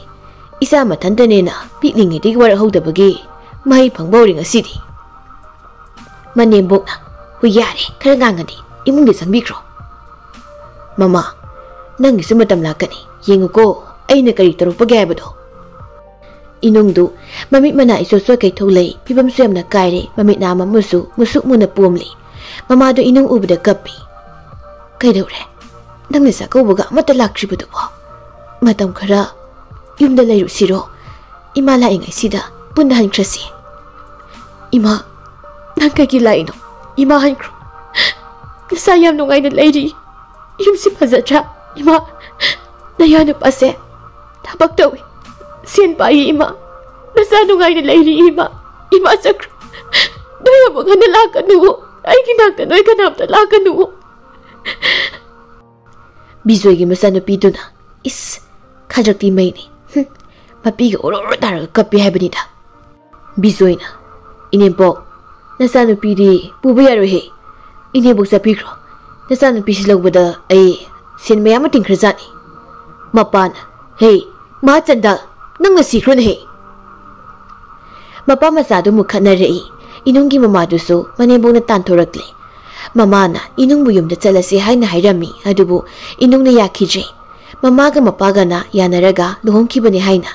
ꯏꯆꯥ ꯃꯊꯟꯇꯅꯦꯅ ꯄꯤꯛꯂꯤꯉꯩꯗꯒꯤ ꯋꯥꯔꯛꯍꯧꯗꯕꯒꯤ ꯃꯍꯩ ꯐꯪꯕ ꯍꯧꯔꯦ ꯉꯁꯤꯗꯤ꯫ ꯃꯅꯦꯝꯕꯣꯛꯅ, ꯍꯣꯏ ꯌꯥꯔꯦ, ꯈꯔ ꯉꯥꯡꯉꯗꯤ ꯏꯃꯨꯡꯗ ꯆꯪꯕꯤꯈ꯭ꯔꯣ꯫ ꯃꯃꯥ, ꯅꯪꯒꯤꯁꯨ ꯃꯇꯝ ꯂꯥꯛꯀꯅꯤ, ꯌꯦꯡꯉꯨꯀꯣ ꯑꯩꯅ ꯀꯔꯤ ꯇꯧꯔꯛꯄꯒꯦ ꯍꯥꯏꯕꯗꯣ꯫ ꯏꯅꯨꯡꯗꯨ ꯃꯃꯤꯠ ꯃꯅꯥ ꯏꯆꯣꯠ ꯆꯣꯠꯈꯩ ꯊꯣꯛꯂꯛꯏ, ꯐꯤꯕꯝꯁꯨ ꯌꯥꯝꯅ ꯀꯥꯏꯔꯦ, ꯃꯃꯤꯠ ꯅꯥ ꯑꯃꯁꯨ ꯃꯨꯁꯨꯛ ꯃꯨꯅ ꯄꯣꯝꯂꯤ꯫ ꯃꯃꯥꯗꯨ ꯏꯅꯨꯡ ꯎꯕꯗ ꯀꯞꯄꯤ꯫ ꯀꯩꯗꯧꯔꯦ? ꯅꯪꯅ ꯆꯥꯛꯀꯧꯕꯒ ꯑꯃꯠꯇ ꯂꯥꯛꯇ꯭ꯔꯤꯕꯗꯨꯕꯣ? ꯃꯇꯝ ꯈꯔ ꯌꯨꯝꯗ ꯂꯩꯔꯨꯁꯤꯔꯣ? ꯏꯃꯥ ꯂꯥꯛꯏꯉꯩꯁꯤꯗ ꯄꯨꯟꯅ ꯍꯟꯈ꯭ꯔꯁꯤ꯫ ꯏꯃꯥ, ꯅꯪ ꯀꯩꯒꯤ ꯂꯥꯛꯏꯅꯣ? ꯏꯃꯥ ꯍꯟꯈ꯭ꯔꯣ꯫ ꯅꯁꯥ ꯌꯥꯝ ꯅꯨꯡꯉꯥꯏꯅ ꯂꯩꯔꯤ꯫ ꯌꯨꯝꯁꯤ ꯐꯖꯗ꯭ꯔꯥ? ꯏꯃꯥ, ꯅꯌꯥ ꯅꯨꯄꯥꯁꯦ ꯊꯕꯛ ꯇꯧꯏ, ꯁꯦꯟ ꯄꯥꯏꯌꯦ ꯏꯃꯥ꯫ ꯅꯁꯥ ꯅꯨꯡꯉꯥꯏꯅ ꯂꯩꯔꯤ ꯏꯃꯥ꯫ ꯏꯃꯥ ꯆꯠꯈ꯭ꯔꯣ꯫ ꯅꯣꯏ ꯑꯃꯨꯛ ꯍꯟꯅ ꯂꯥꯛꯀꯅꯨ꯫ ꯑꯩꯒꯤ ꯅꯥꯛꯇ ꯅꯣꯏ ꯀꯅꯥꯝꯇ ꯂꯥꯛꯀꯅꯨ꯫ ꯕꯤꯖꯣꯏꯒꯤ ꯃꯆꯥꯅꯨꯄꯤꯗꯨꯅ, ꯏꯁ, ꯈꯗ꯭ꯔꯛꯇꯤ ꯃꯩꯅꯤ꯫ ꯍꯨꯝ, ꯃꯄꯤꯒ ꯑꯣꯔꯣ ꯑꯣꯔꯣ ꯇꯥꯔꯒ ꯀꯞꯄꯤ ꯍꯥꯏꯕꯅꯤꯗ꯫ ꯕꯤꯖꯣꯏꯅ, ꯏꯅꯦꯝꯄꯣꯛ, ꯅꯆꯥꯅꯨꯄꯤꯗꯤ ꯄꯨꯕ ꯌꯥꯔꯣꯏꯍꯦ꯫ ꯏꯅꯦꯕꯣꯛ ꯆꯠꯄꯤꯈ꯭ꯔꯣ꯫ ꯅꯆꯥꯅꯨꯄꯤꯁꯤ ꯂꯧꯕꯗ ꯑꯩ ꯁꯦꯟ ꯃꯌꯥꯝ ꯑꯃ ꯇꯤꯡꯈ꯭ꯔꯖꯥꯠꯅꯤ꯫ ꯃꯄꯥꯅ, ꯍꯦ, ꯃꯍꯥꯆꯟꯗ, ꯅꯪꯅ ꯁꯤꯈ꯭ꯔꯣꯅꯦꯍꯦ꯫ ꯃꯄꯥ ꯃꯆꯥꯗꯨ ꯃꯨꯛꯈꯠꯅꯔꯛꯏ꯫ ꯏꯅꯨꯡꯒꯤ ꯃꯃꯥꯗꯨꯁꯨ ꯃꯅꯦꯝꯕꯣꯛꯅ ꯇꯥꯟꯊꯣꯔꯛꯂꯦ꯫ ꯃꯃꯥꯅ ꯏꯅꯨꯡꯕꯨ ꯌꯨꯝꯗ ꯆꯠꯂꯁꯤ ꯍꯥꯏꯅ ꯍꯥꯏꯔꯝꯃꯤ, ꯑꯗꯨꯕꯨ ꯏꯅꯨꯡꯅ ꯌꯥꯈꯤꯗ꯭ꯔꯦ꯫ ꯃꯃꯥꯒ ꯃꯄꯥꯒꯅ ꯌꯥꯅꯔꯒ ꯂꯨꯍꯣꯡꯈꯤꯕꯅꯤ ꯍꯥꯏꯅ꯫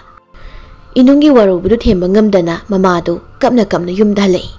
ꯏꯅꯨꯡꯒꯤ ꯋꯥꯔꯧꯕꯗꯨ ꯊꯦꯝꯕ ꯉꯝꯗꯅ ꯃꯃꯥꯗꯨ ꯀꯞꯅ ꯀꯞꯅ ꯌꯨꯝꯗ ꯍꯜꯂꯛꯏ꯫